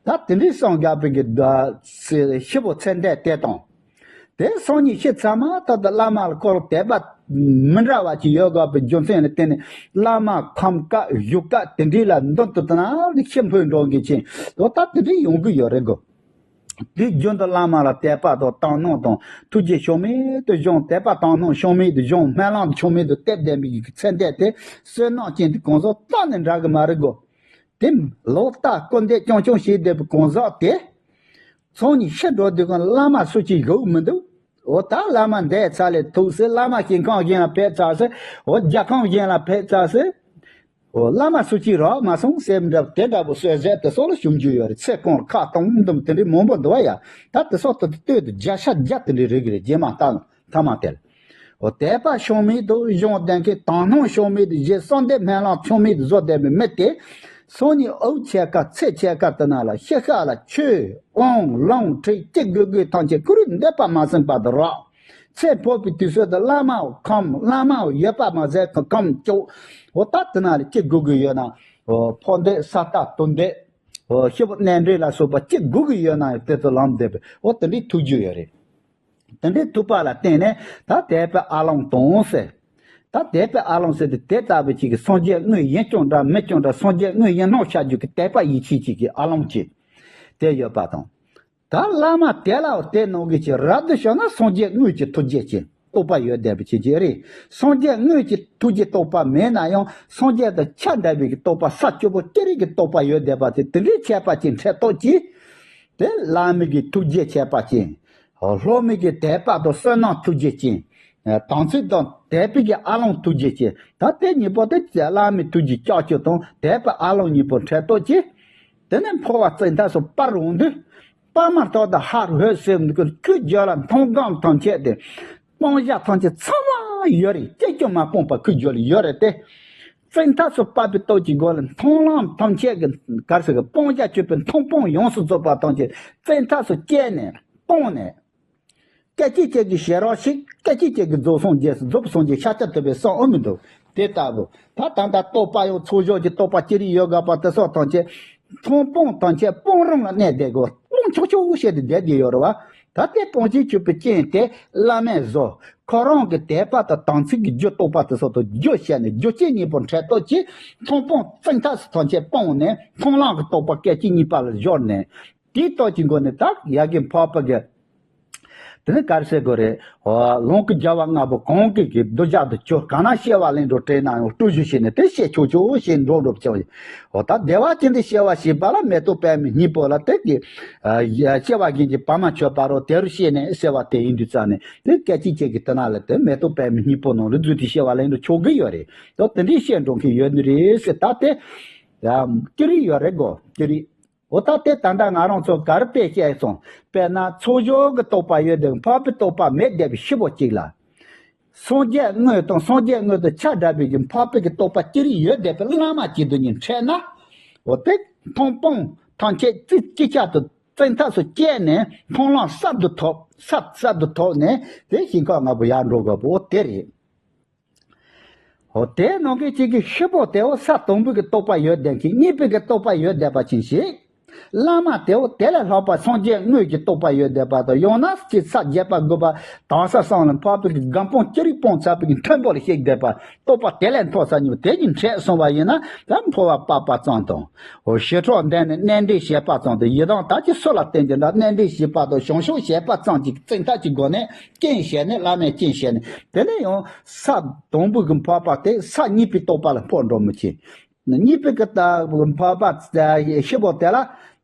ད་དེ་འདྲའི་སངས་རྒྱས་པའི་གི་ཤི་བོ་ཚེ་འདས་དེ་དང་། དེ་སང་ཉིན་ཤི་ཚར་མ་ཐག་ཏུ་བླ་མ་ལ་ཁོ་རང་དད་པ་མི་འདྲ་བ་ཅིག་ཡོད་དགོས་པའི་རྒྱུ་མཚན་ལ་བརྟེན་ནས། བླ་མ་ཁམས་དཀར་བཞུགས་སྒར་དེ་འདྲའི་ལ་མདུན་དུ་དེ་ན་ཤི་འཕོས་འགྲོ་མཁན་ཅན། འོ། ད་དེ་འདྲའི་ཡོང་གི་ཡོད་རེད་གོ། དུས་རྒྱུན་དུ་བླ་མ་ལ་དད་པ་དང་དག་སྣང་དང་ཐུགས་རྗེ་ཕྱོགས་མེད་དུ་སྦྱོང་། དད་པ་དག་སྣང་ཕྱོགས་མེད་དུ་སྦྱོང་། སྨོན་ལམ་ཕྱོགས་མེད་དུ་བཏབ་བསྡད་པའི་ཚེ་འདས་དེ་བསོད་ནམས་ཅན་དེ་གང་ཟག་རྩ་ནས་འདྲ་གི་མ་རེད་གོ། དེ་ལོག་ལྟ་སྐུར་འདེབས་རྐྱང་རྐྱང་བྱས་བསྡད་པའི་གང་ཟག་དེ། སང་ཉིན་ཤི་འགྲོ་དུས་གང་བླ་མ་སུ་གཅིག་བཞུགས་མི་འདུག། འོ། ད་བླ་མ་འདས་ཚར་ལས་ཐུག་ཟེར། བླ་མ་ཞིང་ཁམས་གཞན་ལ་ཕེབས་ཚར་ཟེར། འོ། རྒྱལ་ཁམས་གཞན་ལ་ཕེབས་ཚར་ཟེར། འོ། བླ་མ་སུ་གཅིག་རག་མ་སོང་ཟེར་མི་འདྲ་དེ་འདྲ་པོ་གསོལ་ཟས་དེ་སོགས་ལ་ཞུ་རྒྱུ་ཡོད་རེད། ཚེ་གང་ལ་ཁ་གཏོང་འདུམ་དེ་འདྲའི་མང་པོ་འདུག་བ་ཡ། ད་དེ་སོགས་དེ་སྟོད་དུ་བརྒྱ་ཆ་བརྒྱ་དེ་འདྲའི་རིགས་རེད། རྗེས་མ་ལྟ་ན་ཐ་མ་དེ་ལ། འོ། དད་པ་ཕྱོགས་མེད་དུ་སྦྱོང་བསྡད་མཁན། དག་སྣང་ཕྱོགས་མེད་དུ་བྱེད། གསོལ་འདེབས་སྨོན་ལམ་ཕྱོགས་མེད་དུ་བཟོ་བསྡད་པའི་མི་དེ། སང་ཉིན་དབུགས་ཆད་ཁ་ཚེ་ཆད་ཁ་དེ་ན་ལ་ཤི་ཁ་ལ་ཆོས་དབང་ལུང་ཁྲིད་ཅི་དགོས་དགོས་ཐམས་ཅད་ཀུ་རེ་འདོད་པ་མ་ཟིན་པ་དུ་རག། ཚེ་འཕོས་པའི་དུས་ཚོད་དུ་བླ་མའི་ཁམས། བླ་མའི་འོས་པ་མ་ཟད་ཁམས་བཅུག། འོ། ད་དེ་ན་ལ་ཅི་དགོས་དགོས་ཡོད་ན། འོ། ཕོ་འདེབས་ས་རྟ་དུར་འདེབས། འོ། ཤི་བོ་གནས་འདྲེན་ལ་སོགས་པ་ཅི་དགོས་དགོས་ཡོད་ན་ཡང་དེ་ཚོ་ལམ་འདེབས་པའི། འོ། དེ་འདྲའི་ཐུགས་རྒྱུད་ཡོད་རེད། དེ་འདྲའི་ཐུག་པ་ལ་བརྟེན་ནས་ད་དད་པའི་ཨ་ལོང་དང་ཟེར། ད་དད་པའི་ཨ་ལོང་ཟེར་དུས་དེ་ལྟ་བུ་ཅིག་གི་སངས་རྒྱས་དངོས་ཡིན་ཀྱང་འདྲ་མིན་ཀྱང་འདྲ། སངས་རྒྱས་དངོས་ཡིན་སྣང་ཆགས་རྒྱུ་གི་དད་པ་ཡིད་ཆེས་ཅིག་གི་ཨ་ལོང་ཅིག་དེ་ཡོད་པ་དང་། ད་བླ་མ་དེ་ལ་དེ་ནང་གི་ཅིག་རབ་ཏུ་བྱུང་ན་སངས་རྒྱས་དངོས་ཀྱི་ཐུགས་རྗེ་ཅན། རྟོགས་པ་ཡོད་བསྡད་པ་ཅིག་ཅིག་རེད། སངས་རྒྱས་དངོས་ཀྱི་ཐུགས་རྗེ་རྟོགས་པ་མེད་ན་ཡང་སངས་རྒྱས་དང་ཆ་འདྲ་བའི་གི་རྟོགས་པ་ས་བཅུ་པོ་ཅི་རིགས་ཀྱི་རྟོགས་པ་ཡོད་བསྡད་པ་དེ་དེ་འདྲའི་ཁྱད་པར་ཅན་འཕྲད་རྟོགས་ཀྱིས། དེ་བླ་མའི་གི་ཐུགས་རྗེ་ཁྱད་པར་ཅན། སློབ་མའི་གི་དད་པ་དང་བསོད་ནམས་ཐུགས་རྗེ་ཅན། དམ་ཚིག་དང་དད་པའི་གི་ཨ་ལོང་ཐུགས་རྗེ་ཅན། ད་དེ་གཉིས་པོ་དེ་བླ་མའི་ཐུགས་རྗེ་ལྕགས་ཀྱུ་དང་དད་པའི་ཨ་ལོང་གཉིས་པོ་འཕྲད་རྟོགས་ཀྱིས། དེ་ནས་འཕོ་བ་བཙན་ཐབས་སུ་སྤར་འོང་དུས། པདྨ་ཐོག་ཏུ་ཧ་རུ་ཧོད་ཟེར་འདུག་གི་ཁོའི་རྒྱབ་ལ་མཐོང་སྒང་ཐམས་ཅད་དེ། སྤང་བྱ་ཐམས་ཅད་ཚང་མ་ཡོད་རེད། གཅིག་ཀྱང་མ་སྤངས་པར་ཁོའི་རྒྱབ་ལ་ཡོད་རེད་དེ། བཙན་ཐབས་སུ་སྤར་བའི་སྟོབས་ཀྱི་སྒོ་ལ་མཐོང་ལམ་ཐམས་ཅད་ཀྱི་ག་རེ་ཟེར་གི་སྤང་བྱ་སྤྱོད་པའི་མཐོང་སྤང་ཡོངས་སུ་རྫོགས་པ་ཐམས་ཅད་བཙན་ཐབས་སུ་བཅད་ནས་སྤངས་ནས། སྐད་ཅིག་གཅིག་གིས་ཞལ་རོགས་ཤིག་སྐད་ཅིག་གཅིག་གིས་རྫོགས་སངས་རྒྱས་སུ་རྫོགས་པའི་སངས་རྒྱས་ཤཱཀྱ་ཐུབ་པའི་གསུང་ཨོ་མི་འདུག་དེ་ལྟ་བུ་ད་ད་ལྟ་རྟོགས་པ་ཡང་ཚོགས་བསགས་ཀྱི་རྟོགས་པ་ཅི་རིགས་ཡོད་དགོས་པ་དེ་སོགས་ཐམས་ཅད་མཐོང་སྤང་ཐམས་ཅད་སྤང་རང་ལ་གནས་བསྡད་དགོས། སྤང་ཆོག་ཆོག་བྱས་ཏེ་བསྡད་དེ་ཡོད་རེད་བ། ད་ལྟའི་སྤང་བྱའི་སྤྱོད་པའི་རྐྱེན་དེ་བླ་མས་བཟོ། ཁོ་རང་གི་དད་པ་དང་དམ་ཚིག་གི་རྒྱུ་རྟོགས་པ་དེ་སོགས་དང་རྒྱུ་བཤད་ནས་རྒྱུ་རྐྱེན་གཉིས་པོ་འཕྲད་རྟོགས་ཀྱིས་མཐོང་སྤང་བཙན་ཐབས་སུ་ཐམས་ཅད་སྤངས་ནས་མཐོང་ལམ་གྱི་རྟོགས་པ་སྐད་ཅིག་གཉིས་པ་ལ་སྦྱོར་ནས། དེའི་སྟོབས་ཀྱི་སྒོ་ནས་ད་ཡ་གི་འཕགས་པ་གི། དེ་ནི་ག་རེ་ཟེར་དགོས་རེད། ལོངས་སྐུ་རྒྱལ་བ་ལྔ་པོ་གང་གིས་ཀྱི་གདུལ་བྱ་དུ་གྱུར་གང་ན་སྐྱེ་བ་ལེན་འགྲོ་དྲན་ན་ཡང་སྤྲུལ་གཞི་བྱས་ནས་དེ་བཤད་ཆོག་ཆོག་བྱས་འགྲོ་འགྲོ་བྱས། འོ་ད་བདེ་བ་ཅན་དུ་སྐྱེ་བ་བྱེད་པ་ལ་མེ་ཏོག་པདྨའི་སྙིང་པོ་ལ་དེ་གི་སྐྱེ་བ་རྒྱན་གྱི་བར་མ་ཆོད་པ་རོ་དེ་རུ་བཤད་ནས་སྐྱེ་བ་དེ་ཡིན་དུས་ཙང་ནས་དེ་སྐད་ཅིག་གཅིག་གི་དེ་ན་ལ་དེ་མེ་ཏོག་པདྨའི་སྙིང་པོ་ནང་ལ་འཛུལ་ཏེ་སྐྱེ་བ་ལེན་འགྲོ་ཆོག་གི་ཡོད་རེད། ད་དེ་འདྲའི་བཤད་འགྲོ་མཁན་ཡོད་ནི་རེད་ཟེར། ད་དེ་ཅི་རིགས་ཡོད་རེད་གོ་ཅི་རིགས། འོ་ད་དེ་ད་ལྟ་ང་རང་ཚོ་ག་རེ་དཔེ་བཤད་སོང་། དཔེར་ན་ཚོགས་བསགས་ཀྱི་རྟོགས་པ་ཡོད་དེ་འཕགས་པའི་རྟོགས་པ་མེད་བསྡད་པའི་ཤི་བོ་གཅིག་ལ། སངས་རྒྱས་དངོས་དང་སངས་རྒྱས་དངོས་དང་ཆ་འདྲ་བའི་གི་འཕགས་པའི་གི་རྟོགས་པ་ཅི་རིགས་ཡོད་བསྡད་པའི་བླ་མ་གཅིག་ཏུ་ཉིད་འཕྲད་ན། འོ་དེ་མཐོང་སྤང་ཐམས་ཅད་ཅི་ཅི་ཆ་དུ་བཙན་ཐབས་སུ་བཅད་ནས་མཐོང་ལམ་གསར་དུ་ཐོབ་གསར་གསར་དུ་ཐོབ་ནས་དེ་ཞིང་ཁམས་ལྔ་པོ་ཡར་འགྲོ་དགོས་པ་འོ་དེ་རེད། འོ་དེ་ནང་གི་གཅིག་གི་ཤི་བོ་དེའོ་ས་དང་པོའི་གི་རྟོགས་པ་ཡོད་བསྡད་མཁན་གཉིས་པའི་གི་རྟོགས་པ་ཡོད་བསྡད་པ་ཅན་ཞིག་བླ་མ་དེའོ་དེ་ལས་ལྷག་པ་སངས་རྒྱས་དངོས་ཀྱི་རྟོགས་པ་ཡོད་བསྡད་པ་དང་ཡང་ན་ཅིག་ས་བརྒྱད་པ་དགུ་པ་དང་ས་གསུམ་ལ་འཕགས་པའི་གི་སྒོམ་སྤང་ཅི་རིགས་སྤོང་ཚར་བའི་གི་མཐོན་པོ་ལ་གཤེགས་བསྡད་པ་རྟོགས་པ་དེ་ལས་མཐོ་ས་གཉིས་པ་དེ་གཉིས་འཕྲད་སོང་བ་ཡིན་ན་ད་འཕོ་བ་སྤར་པ་ཙམ་དང་། འོ་ཞི་ཁྲོ་འདོན་ནས་གནས་འདྲེན་བྱེད་པ་ཙམ་དང་ཡི་དམ་ད་ཅི་སུ་ལ་བསྟེན་གྱི་འདྲ་གནས་འདྲེན་བྱེད་པ་དང་བྱང་ཆུབ་བྱེད་པ་ཙམ་གྱི་བཙན་ཐབས་ཀྱི་སྒོ་ནས། རྐྱེན་བྱས་ནས་བླ་མས་རྐྱེན་བྱས་ནས་དེ་ནས་ཡང་ས་དང་པོ་གི་འཕགས་པ་དེ་ས་གཉིས་པའི་རྟོགས་པ་ལ་འཕོ་འགྲོ་མི་བྱེད། གཉིས་པའི་གི་ད་འཕགས་པ་ཤི་བོ་དེ་ལ་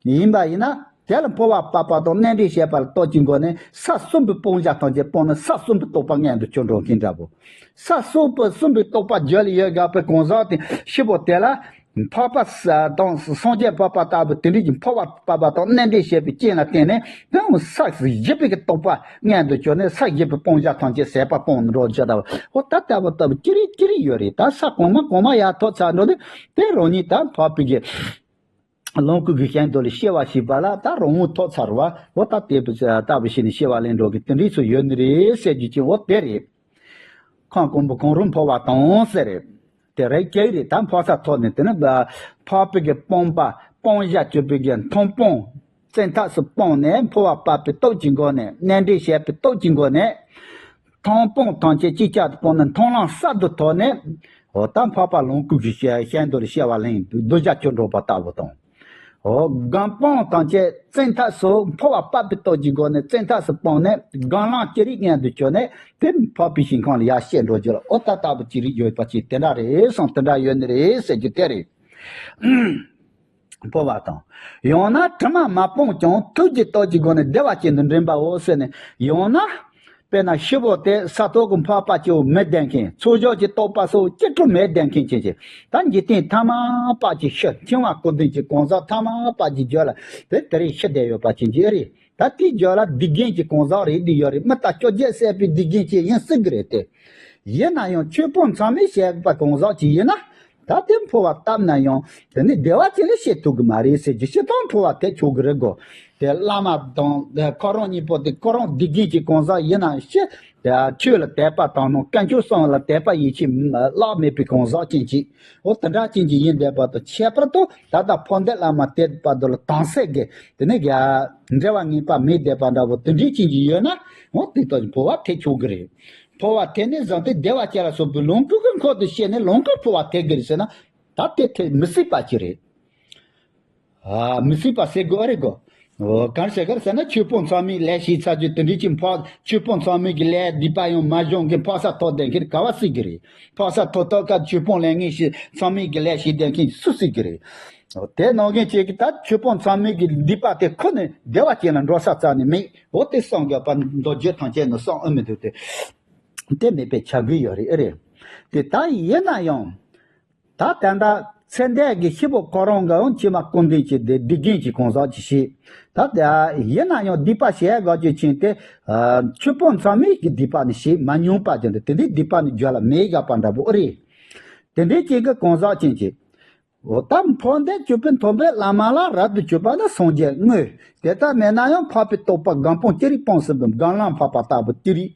ཡིན་པ་ཡིན་ན་དེ་ལ་འཕོ་བ་སྤར་པ་དང་གནས་འདྲེན་བྱེད་པ་ལ་རྟོགས་ཀྱི་སྒོ་ནས་ས་གསུམ་པའི་སྤང་བྱ་ཐམས་ཅད་སྤངས་ནས་ས་གསུམ་པའི་རྟོགས་པ་མངོན་དུ་གྱུར་འགྲོ་མཁན་འདྲ་པོ། ས་གསུམ་པའི་གསུམ་པའི་རྟོགས་པ་རྒྱུད་ལ་ཡོད་དགོས་པའི་གང་ཟག་དེ་ཤི་བོ་དེ་ལ། འཕགས་པ་དང་སངས་རྒྱས་འཕགས་པ་ལྟ་བུ་དེ་འདྲ་གྱི་འཕོ་བ་སྤར་པ་དང་གནས་འདྲེན་བྱེད་པའི་རྐྱེན་ལ་བརྟེན་ནས་དེའང་ས་བཞི་པའི་གི་རྟོགས་པ་མངོན་དུ་གྱུར་ནས་ས་བཞི་པའི་སྤང་བྱ་ཐམས་ཅད་ཟད་པ་སྤངས་འགྲོ་ཅེས་ལྟ་བུ་འོ་ད་ལྟ་བུ་ལྟ་བུ་ཅི་རིགས་ཅི་རིགས་ཡོད་རེད། ད་ས་གོང་མ་གོང་མ་ཡར་ཐོབ་ཚར་འགྲོ་དུས་དེ་རང་ཉིད་ད་འཕགས་པའི་གི་ལོངས་སྐུ་གི་ཞིང་དུ་ལ་སྐྱེ་བ་བྱས་པ་ལ་ད་རང་ངོ་ཐོབ་ཚར་བ་འོ་ད་དེ་ལྟ་བུ་བྱས་ནས་སྐྱེ་བ་ལེན་འགྲོ་གི་དེ་འདྲ་ཚོ་ཡོད་ནི་རེད་ཟེར་རྒྱུ་ཅིག་འོ་དེ་རེད། ཁམས་གོང་བུ་གང་རུང་འཕོ་བ་དང་ཟེར། དེ་རེད་ཀྱི་རེད། ད་འཕོ་ས་ཐོབ་ནས་དེ་ནི་འཕགས་པའི་གི་སྤོང་པ་སྤང་བྱ་སྤྱོད་པའི་གི་མཐོང་སྤང་བཙན་ཐབས་སུ་སྤངས་ནས་འཕོ་བ་སྤར་པའི་སྟོབས་ཀྱི་སྒོ་ནས་གནས་འདྲེན་བྱས་པའི་སྟོབས་ཀྱི་སྒོ་ནས་མཐོང་སྤང་ཐམས་ཅད་ཅིག་ཅར་དུ་སྤངས་ནས་མཐོང་ལམ་གསར་དུ་ཐོབ་ནས་འོ་ད་འཕགས་པ་ལོངས་སྐུ་གི་ཞིང་དུ་ལ་སྐྱེ་བ་ལེན་གདུལ་བྱ་ཁྱོད་འགྲོགས་པ་ལྟ་བུ་དང་། འོ་སྒོམ་སྤང་ཐམས་ཅད་བཙན་ཐབས་སུ་འཕོ་བ་སྤར་པའི་སྟོབས་ཀྱི་སྒོ་ནས་བཙན་ཐབས་སུ་སྤངས་ནས་སྒོམ་ལམ་ཅི་རིགས་མངོན་དུ་གྱུར་ནས་དེ་འཕགས་པའི་ཞིང་ཁམས་ལ་ཡར་སྐྱེ་འགྲོ་རྒྱུ་ལ་འོ་ད་ལྟ་བུ་ཅི་རིགས་ཡོད་པ་ཅིག་དེ་འདྲ་རེད་སོང་དེ་འདྲ་ཡོད་ནི་རེད་ཟེར་རྒྱུ་དེ་རེད། འཕོ་བ་དང་། ཡང་ན་དྲི་མ་མ་སྤངས་ཀྱང་ཐུགས་ཀྱི་སྟོབས་ཀྱི་སྒོ་ནས་བདེ་བ་ཅན་དུ་འདྲེན་པའོ་ཟེར་ནས་ཡང་ན། དཔེར་ན་ཤི་བོ་དེ་ས་ཐོག་གི་འཕགས་པ་སྐྱེ་བོ་མེད་བསྡད་མཁན་ཚོགས་བསགས་ཀྱི་རྟོགས་པ་སོགས་སྐྱེ་འགྲོ་མེད་བསྡད་མཁན་ཅན་གྱི་ད་འཇིག་རྟེན་ཐ་མལ་པ་ཅིག་ཤི་འཆིང་བ་སྐུར་འདོན་གྱི་གང་ཟག་ཐ་མལ་པ་ཅིག་རྒྱུད་ལ་དེ་དེ་རིང་ཤི་བསྡད་ཡོད་པ་ཅན་གྱི་རེད། ད་དེའི་རྒྱུད་ལ་སྡིག་རྒན་གྱི་གང་ཟག་རེད་འདི་ཡོད་རེད། མི་རྟ་ཁྱོ་རྒྱལ་བསད་པའི་སྡིག་རྒན་ཅིག་ཡིན་སྲིད་གི་རེད་དེ། ཡིན་ན་ཡང་ཆོས་སྤོང་མཚམས་མེད་བྱས་པ་གང་ཟག་ཅིག་ཡིན་ན། ད་དེ་འཕོ་བ་བཏབ་ན་ཡང་དེ་ནི་བདེ་བ་ཅན་ལ་སྐྱེ་ཐུབ་གི་མ་རེད་ཟེར་གྱི་སྤྱིར་བཏང་འཕོ་བ་དེ་ཆོག་གི་རེད་གོ། དེ་བླ་མ་དང་དེ་ཁོ་རང་གཉིས་པོ་དེ་ཁོ་རང་སྡིག་རྒན་གྱི་གང་ཟག་ཡིན་ན་ཤི། དེ་ཆོས་ལ་དད་པ་དང་ནང་དཀོན་མཆོག་གསུམ་ལ་དད་པ་ཡིད་ཆེས་བརླག་མེད་པའི་གང་ཟག་ཅན་ཅིག་འོ་དེ་འདྲ་ཅན་ཅིག་ཡིན་བསྡད་པ་དང་ཁྱད་པར་དུ་ད་ལྟ་འཕོ་འདས་བླ་མ་དེ་བར་དུ་ལ་དྭངས་གསལ་གྱི་དེ་ནི་འབྲེལ་བ་ངེས་པ་མེད་བསྡད་པ་འདྲ་བོ་དེ་འདྲའི་ཅན་ཅིག་ཡོད་ན་འོ་དེ་ལྟ་བུ་འཕོ་བ་དེ་ཆོག་གི་རེད། འཕོ་བ་དེ་ནི་བཟང་སྟེ་བདེ་བ་ཅན་ལ་སོགས་པའི་ལོངས་སྐུ་གི་འཁོར་དུ་སྐྱེས་ནས་ལོངས་སྐུ་འཕོ་བ་དེ་གི་རེད་ཟེར་ན་ད་དེ་དེ་མི་སྲིད་པ་ཅིག་རེད། ཨ་མི་སྲིད་པ་ཟེར་དགོས་རེད་གོ། འོ་གང་བྱེད་གར་ཟེར་ན་ཆོས་སྤོང་ཚང་མས་ལས་བྱས་ཚར་རྗེས་དེ་འདྲའི་ཅིག་འཕགས་ཆོས་སྤོང་ཚང་མས་ཀྱི་ལས་སྡིག་པ་ཡང་མ་སྦྱོང་གི་འཕགས་ས་ཐོབ་བསྡད་མཁན་ག་བ་སྲིད་ཀྱི་རེད། འཕགས་ས་ཐོབ་ཐོབ་ཀ་ཆོས་སྤོང་ལས་ངན་བྱས་ཚང་མས་ཀྱི་ལས་བྱས་བསྡད་མཁན་སུ་སྲིད་ཀྱི་རེད། འོ་དེ་ནང་བཞིན་བྱས་ཀྱི་ད་ཆོས་སྤོང་ཚང་མས་ཀྱི་སྡིག་པ་དེ་ཁོ་ནས་བདེ་བ་ཅན་ལ་འགྲོ་ས་རྩ་ནས་མེད། འོ་དེ་སངས་རྒྱས་པ་མདོ་རྒྱུད་ཐམས་ཅད་ནས་གསུངས་ཨེ་མི་འདུག་དེ། དེ་མེད་པའི་བྱ་དགོས་ཡོད་རེད་ཨེ་རེད། དེ་ད་ཡིན་ན་ཡང་། ད་ད་ལྟ་ཚེ་འདས་ཀྱི་སྐྱེ་བོ་ཁོ་རང་གི་འོང་ཕྱི་མ་སྐུ་མདུན་གྱི་སྡེ་སྡིག་རྒན་གྱི་གང་ཟག་ཅིག་བྱེད། ད་ལྟ་ཡིན་ན་ཡང་སྡིག་པ་བྱས་དགོས་ཀྱི་ཕྱིན་ཏེ། ཆོས་སྤོང་ཚང་མས་ཀྱི་སྡིག་པ་ནི་བྱེད་མ་མྱོང་པ་ཅན་དེ་དེ་འདྲའི་སྡིག་པ་ནི་རྒྱུད་ལ་མེད་དགོས་པ་འདྲ་པོ་ཨེ་རེད། དེ་འདྲའི་ཅིག་གི་གང་ཟག་ཅན་གྱི། འོ་ད་འཕགས་འདས་སྤྱོད་པའི་མཐོན་པོའི་བླ་མ་ལ་རབ་ཏུ་གྱུར་པ་ནི་སངས་རྒྱས་དངོས། དེ་ལྟར་མེད་ན་ཡང་འཕགས་པའི་རྟོགས་པ་སྒོམ་སྤང་ཅི་རིགས་སྤངས་ཟིན་པའི་སྒོམ་ལམ་འཕགས་པ་ལྟ་བུ་ཅི་རིགས།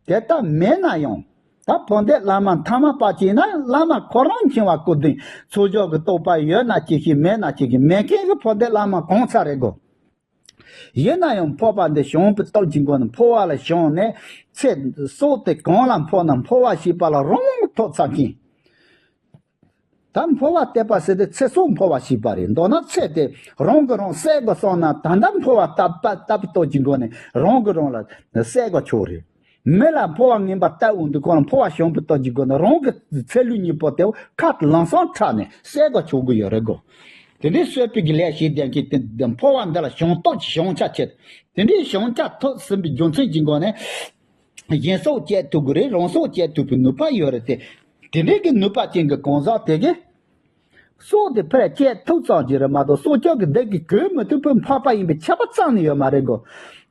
དེ་ལྟར་མེད་ན་ཡང་། ད་འཕགས་འདས་བླ་མ་ཐ་མལ་པ་ཅིག་ན་བླ་མ་ཁོ་རང་འཆིང་བ་སྐུ་ལྡན་ཚོགས་སྦྱོར་གྱི་རྟོགས་པ་ཡོད་ན་ཅི་ཞིག་མེད་ན་ཅི་ཞིག་མེད་མཁན་གྱི་འཕགས་འདས་བླ་མ་གང་ཚར་རེད་གོ། ཡིན་ན་ཡང་འཕགས་པ་འདི་བྱང་པའི་སྟོབས་ཀྱི་སྒོ་ནས་འཕོ་བ་ལ་བྱང་ནས་ཚེ་སྲོག་དེ་གང་ལ་འཕོ་ན་འཕོ་བ་ཞེས་པ་ལ་རང་དབང་ཐོབ་ཚར་མཁན། ད་འཕོ་བ་སྟེར་པ་ཟེར་ཏེ་ཚེ་སྲོག་འཕོ་བ་ཞེས་པ་རེད། མདོར་ན་ཚེ་དེ་རང་གིས་རང་བསལ་དགོས་སོང་ན་ད་ལྟ་འཕོ་བ་ལྟ་ལྟ་བུའི་སྟོབས་ཀྱི་སྒོ་ནས་རང་གིས་རང་ལ་བསལ་དགོས་ཆོག་རེད། མི་ལ་འཕོ་བ་ངན་པ་ལྟ་འོང་དུས་ཁོ་ལ་འཕོ་བ་བྱང་བའི་སྟོབས་ཀྱི་སྒོ་ནས་རང་གི་ཚེ་ལུས་གཉིས་པོ་དེ་ཁ་ལམ་སང་ཁྲག་ནས་བསལ་དགོས་ཆོག་གི་ཡོད་རེད་གོ། དེ་འདྲའི་གསོད་པའི་གི་ལས་བྱེད་བསྡད་མཁན་དེ་འཕོ་བ་འདི་ལ་བྱང་སྟོབས་ཀྱི་བྱང་ཆ་ཆེ། དེ་འདྲའི་བྱང་ཆ་ཐོབ་ཟིན་པའི་རྒྱུ་མཚན་གྱི་སྒོ་ནས། གཞན་སྲོག་བཅད་ཐུབ་ཀྱི་རེད། རང་སྲོག་བཅད་ཐུབ་པའི་ནུས་པ་ཡོད་རེད་དེ། དེ་འདྲའི་གི་ནུས་པ་ཅན་གྱི་གང་ཟག་དེ་གིས། སྲོག་དེ་ཕར་བཅད་ཐུབ་ཙམ་གྱི་རེད་མ་གཏོགས་སྲོག་ཆགས་ཀྱི་བདག་གིས་གོས་མི་ཐུབ་པའི་འཕགས་པ་ཡིན་པའི་ཁྱབ་པ་རྩ་ནས་ཡོད་མ་རེད་གོ།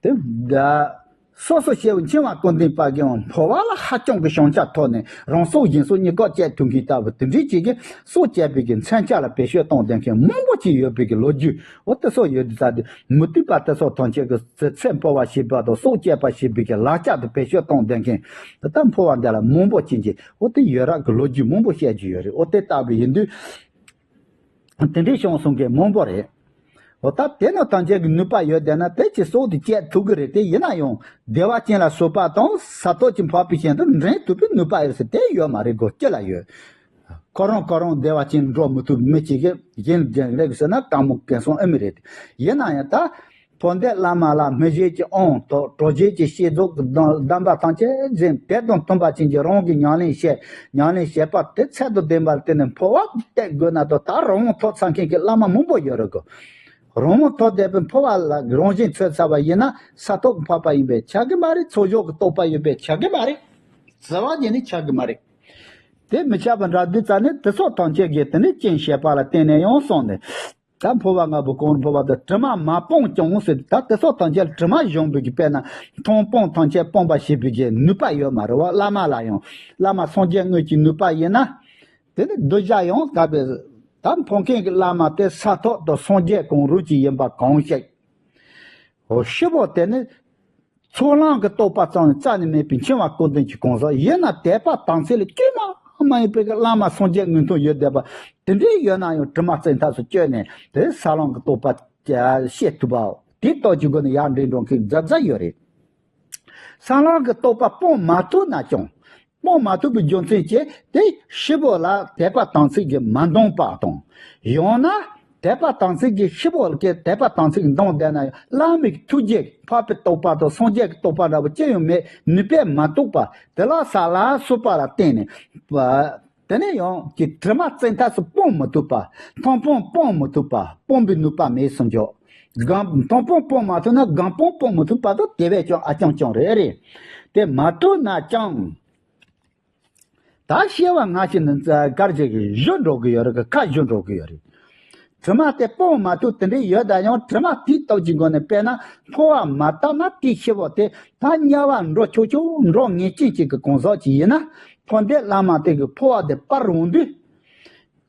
དེ། ད། སོ་སོ་སྐྱེ་བོ་འཆིང་བ་ཀུན་ལྡན་པ་གིས་འཕོ་བ་ལ་ཧ་ཅང་གི་བྱང་ཆ་ཐོབ་ནས་རང་སྲོག་གཞན་སྲོག་གཉིས་ཀ་བཅད་ཐུབ་མཁན་ལྟ་བུ་དེ་འདྲའི་ཅིག་གིས་སྲོག་བཅད་པའི་གི་མཚོན་ཆ་ལ་བེད་སྤྱོད་གཏོང་བསྡད་མཁན་མང་པོ་ཅིག་ཡོད་པའི་གི་ལོ་རྒྱུས་འོ་དེ་སོགས་ཡོད་དུས་ཙང་དེ་མུ་སྟེགས་པ་དེ་སོགས་ཐམས་ཅད་ཀྱིས་ཚེ་འཕོ་བ་ཞེས་པ་དང་སྲོག་བཅད་པ་ཞེས་པའི་གི་ལག་ཆ་དེ་བེད་སྤྱོད་གཏོང་བསྡད་མཁན་དེ་ལྟར་འཕོ་བ་འདི་ལ་མང་པོ་ཅིག་གིས་འོ་དེ་ཡོད་རབས་ཀྱི་ལོ་རྒྱུས་མང་པོ་བཤད་རྒྱུ་ཡོད་རེད། འོ་དེ་ལྟ་བུ་ཡིན་དུས། དེ་འདྲའི་བྱུང་སོང་མཁན་མང་པོ་རེད། འོ་ད་དེ་ནི་ཐམས་ཅད་ཀྱི་ནུས་པ་ཡོད་བསྡད་ན་དེ་ཅི་སྲོག་དེ་བཅད་ཐུབ་ཀྱི་རེད། དེ་ཡིན་ན་ཡང་བདེ་བ་ཅན་ལ་སོགས་པ་དང་ས་ཐོབ་ཀྱི་འཕགས་པའི་ཞིང་དུ་འདྲེན་ཐུབ་པའི་ནུས་པ་ཡོད་ཟེར་དེ་ཡོད་མ་རེད་གོ། ཅི་ལ་ཡོད། ཁོ་རང་ཁོ་རང་བདེ་བ་ཅན་འགྲོ་མི་ཐུབ་མི་གཅིག་གིས་གཞན་ལ་འདྲེན་རེད་ཟེར་ན་དྲང་མོ་གན་སོང་ཨེ་མི་རེད། ཡིན་ན་ཡང་ད། འཕགས་འདས་བླ་མ་ལ་སྨིན་བྱེད་ཀྱི་དབང་ཐོབ། གྲོལ་བྱེད་ཀྱི་བསྐྱེད་རྫོགས་ཀྱི་གདམས་པ་ཐམས་ཅད་འཛིན། དེ་དང་མཐུན་པ་ཅན་གྱི་རང་གི་ཉམས་ལེན་བྱེད། ཉམས་ལེན་བྱེད་པ་དེ་ཚད་དང་ལྡན་པར་བརྟེན་ནས་འཕོ་བ་སྟེར་དགོས་ན་དང་ད་རང་དབང་ཐོབ་ཚར་མཁན་གྱི་བླ་མ་མང་པོ་ཡོད་རེད་གོ། རང་དབང་ཐོབ་བསྡད་པའི་འཕོ་བ་ལ་རང་བཞིན་ཚོལ་ཚར་བ་ཡིན་ན་ས་ཐོབ་འཕགས་པ་ཡིན་པས་ཆགས་ཀྱི་མ་རེད། ཚོགས་སྦྱོར་གྱི་རྟོགས་པ་ཡོད་པས་ཆགས་ཀྱི་མ་རེད། རྩ་བ་ཉིད་ནས་ཆགས་ཀྱི་མ་རེད། དེ་མི་ཆགས་པ་འདྲ་དུས་ཙ་ནས་དེ་སོགས་ཐམས་ཅད་ཀྱིས་དེ་ནས་རྐྱེན་བྱེད་པ་ལ་བརྟེན་ནས་ཡང་སོང་ནས། ད་འཕོ་བ་ལྔ་པོ་གང་འཕོ་བ་དང་དྲི་མ་མ་སྤངས་ཀྱང་ཟེར། ད་དེ་སོགས་ཐམས་ཅད་དྲི་མ་སྦྱོང་བའི་གི་དཔེར་ན་མཐོང་སྤང་ཐམས་ཅད་སྤོང་བ་ཞེས་པའི་གི་ནུས་པ་ཡོད་མ་རེད་བ། བླ་མ་ལ་ཡང་བླ་མ་སངས་རྒྱས་དངོས་ཀྱི་ནུས་པ་ཡིན་ན། དེ་ནི་གདུལ་བྱ་ཡང་དག་པའི་ད་འཕོ་མཁན་གྱི་བླ་མ་དེ་ས་ཐོབ་དང་སངས་རྒྱས་གང་རུང་གཅིག་ཡིན་པ་གང་ཞིག་འོ་ཤི་བོ་དེ་ནི། ཚོགས་ལམ་གྱི་རྟོགས་པ་ཙམ་རྩ་ནས་མེད་པའི་འཆིང་བ་ཀུན་ལྡན་གྱི་གང་ཟག་ཡིན་ན་དད་པ་དམ་ཚིག་ལ་བཅོས་མ་མ་ཡིན་པའི་བླ་མ་སངས་རྒྱས་དངོས་མཐོང་ཡོད་བསྡད་པ་དེ་འདྲའི་ཡོད་ན་ཡང་དྲི་མ་བཙན་ཐབས་སུ་བཅོས་ནས་དེ་ས་ལམ་གྱི་རྟོགས་པ་ཤེས་ཐུབ་པའོ། དེའི་སྟོབས་ཀྱི་སྒོ་ནས་ཡར་འདྲེན་འགྲོ་མཁན་ཛ་ཛ་ཡོད་རེད། ས་ལམ་གྱི་རྟོགས་པ་སྤོང་མ་ཐུབ་ན་ཀྱང་། སྤོང་མ་ཐུབ་པའི་རྒྱུ་མཚན་གྱིས་དེ་ཤི་བོ་ལ་དད་པ་དམ་ཚིག་གིས་མ་འདང་པ་དང་། ཡང་ན་དད་པ་དམ་ཚིག་གིས་ཤི་བོ་ལ་གི་དད་པ་དམ་ཚིག་གིས་འདང་བསྡད་ན་ཡང་བླ་མའི་ཐུགས་རྗེ་འཕགས་པའི་རྟོགས་པ་དང་སངས་རྒྱས་ཀྱི་རྟོགས་པ་འདྲ་བོ་ཅི་ཡང་མེད་ནུས་པས་མ་གཏོགས་པ་དེ་ལ་ས་ལ་སོགས་པ་ལ་བརྟེན་ནས་པ། དེ་ནས་ཡང་གི་དྲི་མ་བཙན་ཐབས་སུ་སྤོང་མི་ཐུབ་པ། མཐོང་སྤང་སྤོང་མི་ཐུབ་པ། སྤོང་བའི་ནུས་པ་མེད་སོང་འཇོག་གང་མཐོང་སྤང་སྤོང་མ་ཐུབ་ན་གང་སྤང་སྤོང་མི་ཐུབ་པ་དང་དེ་བས་ཀྱང་ཨ་ཅང་ཅང་རེད་རེད། དེ་མ་ཐུབ་ན་ཅང་། ད་སྐྱེ་བ་སྔ་ཕྱི་ནི་གར་བྱེད་ཀྱི་གཞོན་འགྲོ་གི་ཡོད་རེད་གི་ཁ་གཞོན་འགྲོ་གི་ཡོད་རེད། དྲི་མ་དེ་སྤོང་མ་ཐུབ་དེ་འདྲའི་ཡོད་ད་ཡང་དྲི་མ་དེའི་སྟོབས་ཀྱི་སྒོ་ནས་དཔེར་ན་འཕོ་བ་མ་བཏབ་ན་དེའི་ཤི་བོ་དེ་ད་དམྱལ་བ་འགྲོ་ཆོག་ཆོག་འགྲོ་ངེས་ཅན་ཅིག་གི་གང་ཟག་ཅིག་ཡིན་ན་འཕོ་འདོད་བླ་མ་དེ་གི་འཕོ་བ་དེ་སྤར་འོང་དུས།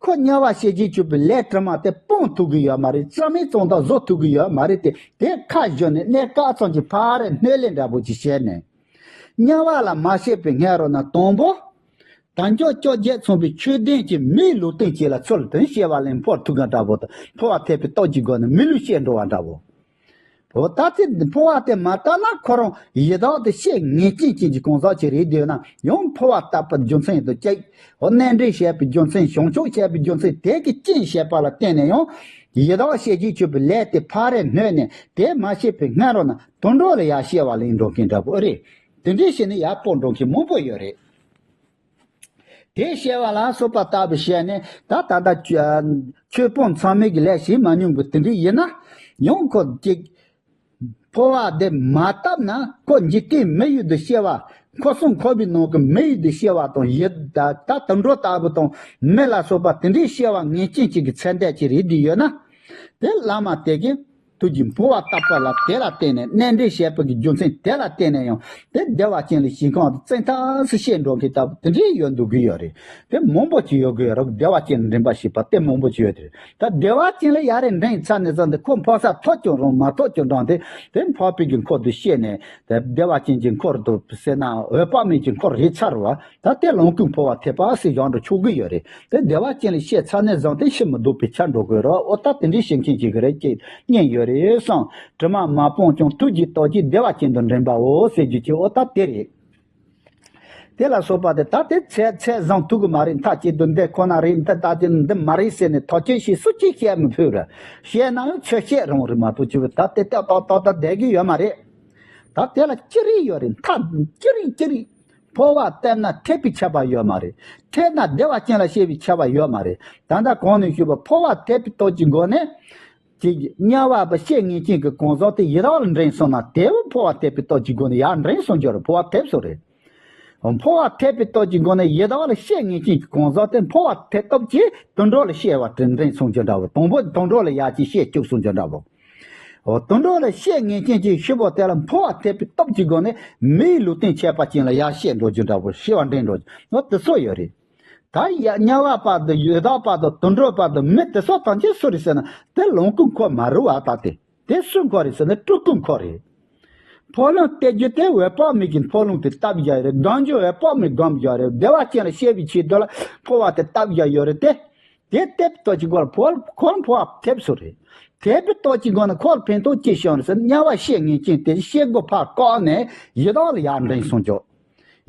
ཁོ་དམྱལ་བ་ཤེས་བྱའི་སྤྱོད་པའི་ལས་དྲི་མ་དེ་སྤོང་ཐུབ་ཀྱི་ཡོད་མ་རེད། རྩ་མེད་གཙང་དག་བཟོ་ཐུབ་ཀྱི་ཡོད་མ་རེད་དེ་དེ་ཁ་གཞོན་ནས་གནས་སྐབས་ཙམ་གྱི་ཕ་རེ་སྣོད་ལས་འདྲ་པོ་ཅིག་བྱས་ནས། དམྱལ་བ་ལ་མ་སྐྱེས་པའི་སྔ་རོལ་ན་དང་པོ། དལ་འབྱོར་བཅོ་བརྒྱད་མཚུངས་པའི་ཆོས་ལྡན་གྱི་མིའི་ལུས་རྟེན་ཅིག་ལ་ཚུལ་དོན་སྐྱེ་བ་ལེན་འཕོ་ཐུབ་མཁན་འདྲ་པོ་དང་འཕོ་བ་ཐེབས་པའི་སྟོབས་ཀྱི་སྒོ་ནས་མི་ལུས་སྐྱེ་འགྲོ་བ་འདྲ་པོ། འོ་ད་དེ་འཕོ་བ་དེ་མ་བཏབ་ན་ཁོ་རང་ཡི་དྭགས་དེ་བཤད་ངེས་ཅན་ཅན་གྱི་གང་ཟག་ཅིག་རེད་འདོད་ན་ཡང་འཕོ་བ་བཏབ་པའི་རྒྱུ་མཚན་དང་གཅིག་འོ་གནས་འདྲེན་བྱས་པའི་རྒྱུ་མཚན་བྱང་ཆུབ་བྱས་པའི་རྒྱུ་མཚན་དེ་གི་རྐྱེན་བྱས་པ་ལ་བརྟེན་ནས་ཡང་ཡི་དྭགས་བཤད་རྒྱུ་གྱུར་པའི་ལས་དེ་ཕར་རེ་ནོན་ནས་དེ་མ་བྱས་པའི་སྔ་རོལ་ན་དུད་འགྲོ་ལ་ཡར་སྐྱེ་བ་ལེན་འགྲོ་མཁན་འདྲ་པོ་རེད། དེ་འདྲའི་བྱས་ནས་ཡར་སྤོ་འགྲོ་མཁན་མང་པོ་ཡོད་རེད། དེ་བྱས་པ་ལ་སོགས་པ་ལྟ་བུ་བྱས་ནས་ད་ད་ལྟ་ཆོས་ཆོས་སྤོང་ཚང་མས་ཀྱི་ལས་བྱེད་མ་མྱོང་པའི་དེ་འདྲའི་ཡིན་ན་ཡང་ཁོ་གཅིག་འཕོ་བ་དེ་མ་བཏབ་ན་ཁོ་འཇིག་རྟེན་མི་ཡུལ་དུ་སྐྱེ་བ། འཁོར་གསུམ་འཁོར་བའི་ནང་གི་མི་ཡུལ་དུ་སྐྱེ་བ་དང་ཡི་ད་ད་དུད་འགྲོ་ལྟ་བུ་དང་མི་ལ་སོགས་པ་དེ་འདྲའི་སྐྱེ་བ་ངེས་ཅན་ཅིག་གི་ཚད་ལྡན་ཅིག་རེད་དེ་ཡོད་ན། དེ་བླ་མ་དེ་གིས་ཐུགས་ཀྱི་འཕོ་བ་བཏབ་པ་ལ་དེ་ལ་བརྟེན་ནས་གནས་འདྲེན་བྱས་པ་གི་རྒྱུ་མཚན་དེ་ལ་བརྟེན་ནས་ཡང་དེ་བདེ་བ་ཅན་ལ་ཞིང་ཁམས་དུ་བཙན་ཐབས་སུ་བཤད་འགྲོ་མཁན་ལྟ་བུ་དེ་འདྲའི་ཡོད་འདུག་གི་ཡོད་རེད། དེ་མང་པོ་ཅིག་ཡོད་དགོས་རོགས་བདེ་བ་ཅན་ལ་འདྲེན་པ་ཞེས་པ་དེ་མང་པོ་ཅིག་ཡོད་དེ། ད་བདེ་བ་ཅན་ལ་ཡར་རེ་འདྲེན་ཚར་ནས་བཟུང་སྟེ་ཁོ་འཕོ་ས་ཐོབ་ཀྱང་རུང་མ་ཐོབ་ཀྱང་རུང་སྟེ་དེ་འཕགས་པའི་གི་འཁོར་དུ་སྐྱེས་ནས་དེ་བདེ་བ་ཅན་གྱི་འཁོར་དུ་ཟེར་ན་འོད་དཔག་མེད་ཀྱི་འཁོར་རེད་ཚར་བ་ད་དེ་ལོངས་སྐུའི་འཕོ་བ་ཐེབས་པ་ཟེར་བཞག་འགྲོ་ཆོག་གི་ཡོད་རེད། དེ་བདེ་བ་ཅན་ལ་སྐྱེས་ཚར་ནས་བཟུང་སྟེ་ཤི་མི་ལྡོག་པའི་ཆ་འགྲོ་དགོས་རོགས་ཨོ་ད་དེ་འདྲའི་བྱེད་མཁན་ཅིག་གི་རེད་ཅེས་སྙན་ཡོད་རེད་གསུངས། དྲི་མ་མ་སྤངས་ཀྱང་ཐུགས་རྗེའི་སྟོབས་ཀྱིས་བདེ་བ་ཅན་དུ་འདྲེན་པའོ་ཟེར་རྒྱུ་ཅིག་ཨོ་ད་དེ་རེད། དེ་ལ་སོགས་པ་དེ་ད་དེ་ཚད་ཚད་བཟང་ཐུབ་ཀྱི་མ་རེད། མཐའ་གཅིག་ཏུ་འདི་ཁོ་ན་རེད། འདི་ད་དེ་འདི་མ་རེད་ཟེར་ནས་ཐག་གཅོད་བྱེད་སུ་གཅིག་བཤད་མི་ཕོད་ར། བཤད་ན་ཡང་ཆོས་བཤད་རང་རེད་མ་གཏོགས་ཅི་བས་ད་དེ་ཏག་ཏག་ཏག་ཏག་བསྡད་ཀྱི་ཡོད་མ་རེད། ད་དེ་ལ་ཅི་རིགས་ཡོད་རེད། མཐའ་ཅི་རིགས་ཅི་རིགས། འཕོ་བ་བཏབ་ན་ཐེབས་པའི་ཁྱབ་པ་ཡོད་མ་རེད། ཐེབས་ན་བདེ་བ་ཅན་ལ་སྐྱེ་བའི་ཁྱབ་པ་ཡོད་མ་རེད། ད་ལྟ་གོང་ནས་ཞུས་པ་འཕོ་བ་ཐེབས་པའི་སྟོབས་ཀྱི་སྒོ་ནས། ཅིག་དམྱལ་བ་པ་བཤད་ངེས་ཅན་གྱི་གང་ཟག་དེ་ཡི་དྭགས་ལ་འདྲེན་སོང་ན་དེ་བས་འཕོ་བ་ཐེབས་པའི་སྟོབས་ཀྱི་སྒོ་ནས་ཡར་འདྲེན་སོང་རྒྱུ་རེད། འཕོ་བ་ཐེབས་སོང་རེད། འཕོ་བ་ཐེབས་པའི་སྟོབས་ཀྱི་སྒོ་ནས་ཡི་དྭགས་ལ་བཤད་ངེས་ཅན་གྱི་གང་ཟག་དེ་འཕོ་བ་ཐེབས་སྟོབས་ཀྱིས་དུད་འགྲོ་ལ་སྐྱེ་བ་དེ་འདྲེན་སོང་རྒྱུ་འདྲ་བོ། དང་པོ་དུད་འགྲོ་ལ་ཡར་ཅིག་སྐྱེ་བཅུག་སོང་རྒྱུ་འདྲ་བོ། འོ་དུད་འགྲོ་ལ་བཤད་ངེས་ཅན་གྱི་ཤི་བོ་དེ་ལ་འཕོ་བ་ཐེབས་པའི་སྟོབས་ཀྱི་སྒོ་ནས་མིའི་ལུས་རྟེན་ཁྱད་པར་ཅན་ལ་ཡར་སྐྱེ་འགྲོ་རྒྱུ་འདྲ་བོ། སྐྱེ་བ་འདྲེན་འགྲོ་རྒྱུ་འོ་དེ་ཚོ་ཡོད་རེད། ད་ཡ་དམྱལ་བ་བར་དུ་ཡི་དྭགས་བར་དུ་དུད་འགྲོ་བར་དུ་མི་དེ་ཚོ་ཐམས་ཅད་སུ་རེད་ཟེར་ན་དེ་ལོངས་སྐུ་འཁོར་མ་རུ་བ་ད་དེ། དེ་སུ་འཁོར་རེད་ཟེར་ན་སྤྲུལ་སྐུ་འཁོར་རེད། འཕོ་ལུང་སྟེར་རྒྱུ་དེ་འོད་དཔག་མེད་ཀྱི་འཕོ་ལུང་དེ་བཏབ་ཡ་རེད། སྒོམ་རྒྱུ་འོད་དཔག་མེད་སྒོམ་ཡ་རེད། བདེ་བ་ཅན་ལ་སྐྱེ་བའི་ཆེད་དུ་ལ་འཕོ་བ་དེ་བཏབ་ཡ་ཡོད་རེད་དེ། དེ་ཐེབས་སྟོབས་ཀྱི་སྒོ་ལ་འཕོ་འཁོར་འཕོ་བ་ཐེབས་སོ་རེད། ཐེབས་པའི་སྟོབས་ཀྱི་སྒོ་ནས་འཁོར་ཕན་ཐོགས་ཅི་བྱུང་རེད་ཟེར་ན་དམྱལ་བ་བཤད་ངེས་ཅན་དེ་བཤད་སྒོ་ཕར་བཀག་ནས་ཡི་དྭགས་ལ་ཡར་འདྲེན་སོང་ཆོག་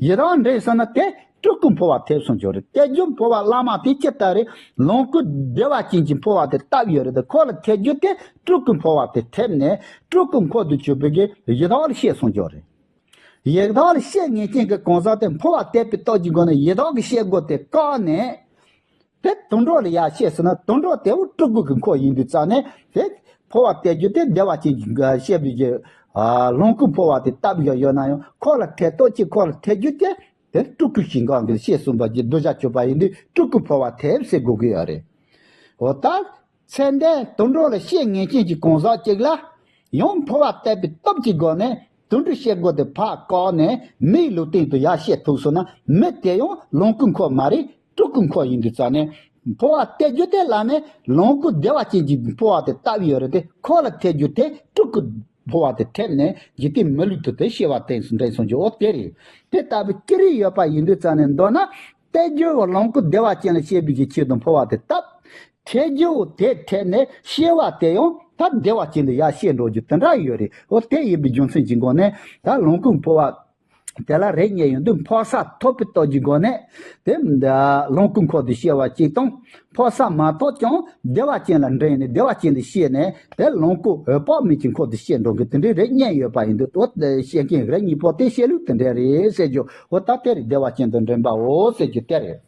ཡི་དྭགས་འདྲེན་སོང་ན་དེ་སྤྲུལ་སྐུ་འཕོ་བ་ཐེབས་སོང་ཆོག་རེད། དེ་རྒྱུ་འཕོ་བ་བླ་མ་དེ་ཅི་ལྟར་རེད། ལོངས་སྐུ་བདེ་བ་ཅན་གྱི་འཕོ་བ་དེ་བཏབ་ཡོད་རེད་དེ་ཁོ་ལ་ཐེབས་རྒྱུ་དེ་སྤྲུལ་སྐུ་འཕོ་བ་དེ་ཐེབས་ནས་སྤྲུལ་སྐུ་འཁོར་དུ་གྱུར་པའི་གི་ཡི་དྭགས་ལ་བཤད་སོང་ཆོག་རེད། ཡི་དྭགས་ལ་བཤད་ངེས་ཅན་གྱི་གང་ཟག་དེ་འཕོ་བ་ཐེབས་པའི་སྟོབས་ཀྱི་སྒོ་ནས་ཡི་དྭགས་ཀྱི་བཤད་སྒོ་དེ་བཀག་ནས། དེ་དུད་འགྲོ་ལ་ཡར་བཤད་ཟེར་ན་དུད་འགྲོ་དེ་བོ་སྤྲུལ་སྐུ་གི་འཁོར་ཡིན་དུས་ཙང་ནས་དེ་འཕོ་བ་སྟེར་རྒྱུ་དེ་བདེ་བ་ཅན་གྱི་བཤད་པའི་གི་ལོངས་སྐུ་འཕོ་བ་དེ་བཏབ་ཡོད་ཡོད་ན་ཡང་ཁོ་ལ་ཐེབས་སྟོབས་ཀྱིས་ཁོ་ལ་ཐེབས་རྒྱུ་དེ་དེ་སྤྲུལ་སྐུ་ཞིང་ཁམས་ཀྱི་བཤད་གསུངས་པ་གྱི་གདུལ་བྱ་སྤྱོད་པ་ཡིན་དུས་སྤྲུལ་སྐུ་འཕོ་བ་ཐེབས་ཟེར་དགོས་ཀྱི་ཡོད་རེད། འོ་ད། ཚེ་འདས་དུད་འགྲོ་ལ་བཤད་ངེས་ཅན་གྱི་གང་ཟག་ཅིག་ལ། ཡང་འཕོ་བ་བཏབ་པའི་སྟོབས་ཀྱི་སྒོ་ནས་དུད་འགྲོའི་བཤད་སྒོ་དེ་ཕར་བཀག་ནས་མིའི་ལུས་རྟེན་དུ་ཡར་བཤད་ཐུབ་སོང་ན་མི་དེ་ཡང་ལོངས་སྐུ་འཁོར་མ་རེད། སྤྲུལ་སྐུ་འཁོར་ཡིན་དུས་ཙང་ནས་འཕོ་བ་སྟེར་རྒྱུ་དེ་ལ་ནི་ལོངས་སྐུ་བདེ་བ་ཅན་གྱི་འཕོ་བ་དེ་བཏབ་ཡོད་རེད་དེ་ཁོ་ལ་ཐེབས་རྒྱུ་དེ་སྤྲུལ་སྐུ་འཕོ་བ་དེ་ཐེབས་ནས་འཇིག་རྟེན་མི་ལུས་དུ་དེ་སྐྱེ་བ་དེ་འདྲེན་སོང་རྒྱུ་འོ་དེ་རེད། དེ་ལྟ་བུའི་ཀི་རིགས་ཡོད་པ་ཡིན་དུས་ཙང་ནས་མདོར་ན་སྟེར་རྒྱུ་བ་ལོངས་སྐུ་བདེ་བ་ཅན་ལ་སྐྱེ་བའི་གི་ཆེད་དུ་འཕོ་བ་དེ་བཏབ། ཐེབས་རྒྱུ་བོ་དེ་ཐེབས་ནས་སྐྱེ་བ་དེ་ཡང་ད་བདེ་བ་ཅན་དུ་ཡར་སྐྱེ་འགྲོ་རྒྱུ་དེ་འདྲ་ཡོད་རེད། འོ་དེ་ཡིན་པའི་རྒྱུ་མཚན་གྱི་སྒོ་ནས་ད་ལོངས་སྐུ་འཕོ་བ་དེ་ལ་རེ་རྙེད་ཡོང་དུས་འཕོ་ས་ཐོབ་པའི་སྟོབས་ཀྱི་སྒོ་ནས་དེ་ལོངས་སྐུ་འཁོར་དུ་སྐྱེ་བ་གཅིག་དང་འཕོ་ས་མ་ཐོབ་ཀྱང་བདེ་བ་ཅན་ལ་འདྲེན་ནས་བདེ་བ་ཅན་དུ་སྐྱེས་ནས་དེ་ལོངས་སྐུ་འོད་དཔག་མེད་ཀྱི་འཁོར་དུ་སྐྱེ་འགྲོ་གི་དེ་འདྲའི་རེ་རྙེད་ཡོད་པ་ཡིན་དུས་འོ་དེ་བཤད་མཁན་རེ་གཉིས་པོ་དེ་བཤད་ལུགས་དེ་འདྲ་རེད་ཟེར་རྒྱུ་འོ་ད་དེ་རེད། བདེ་བ་ཅན་དུ་འདྲེན་པའོ་ཟེར་རྒྱུ་དེ་རེད།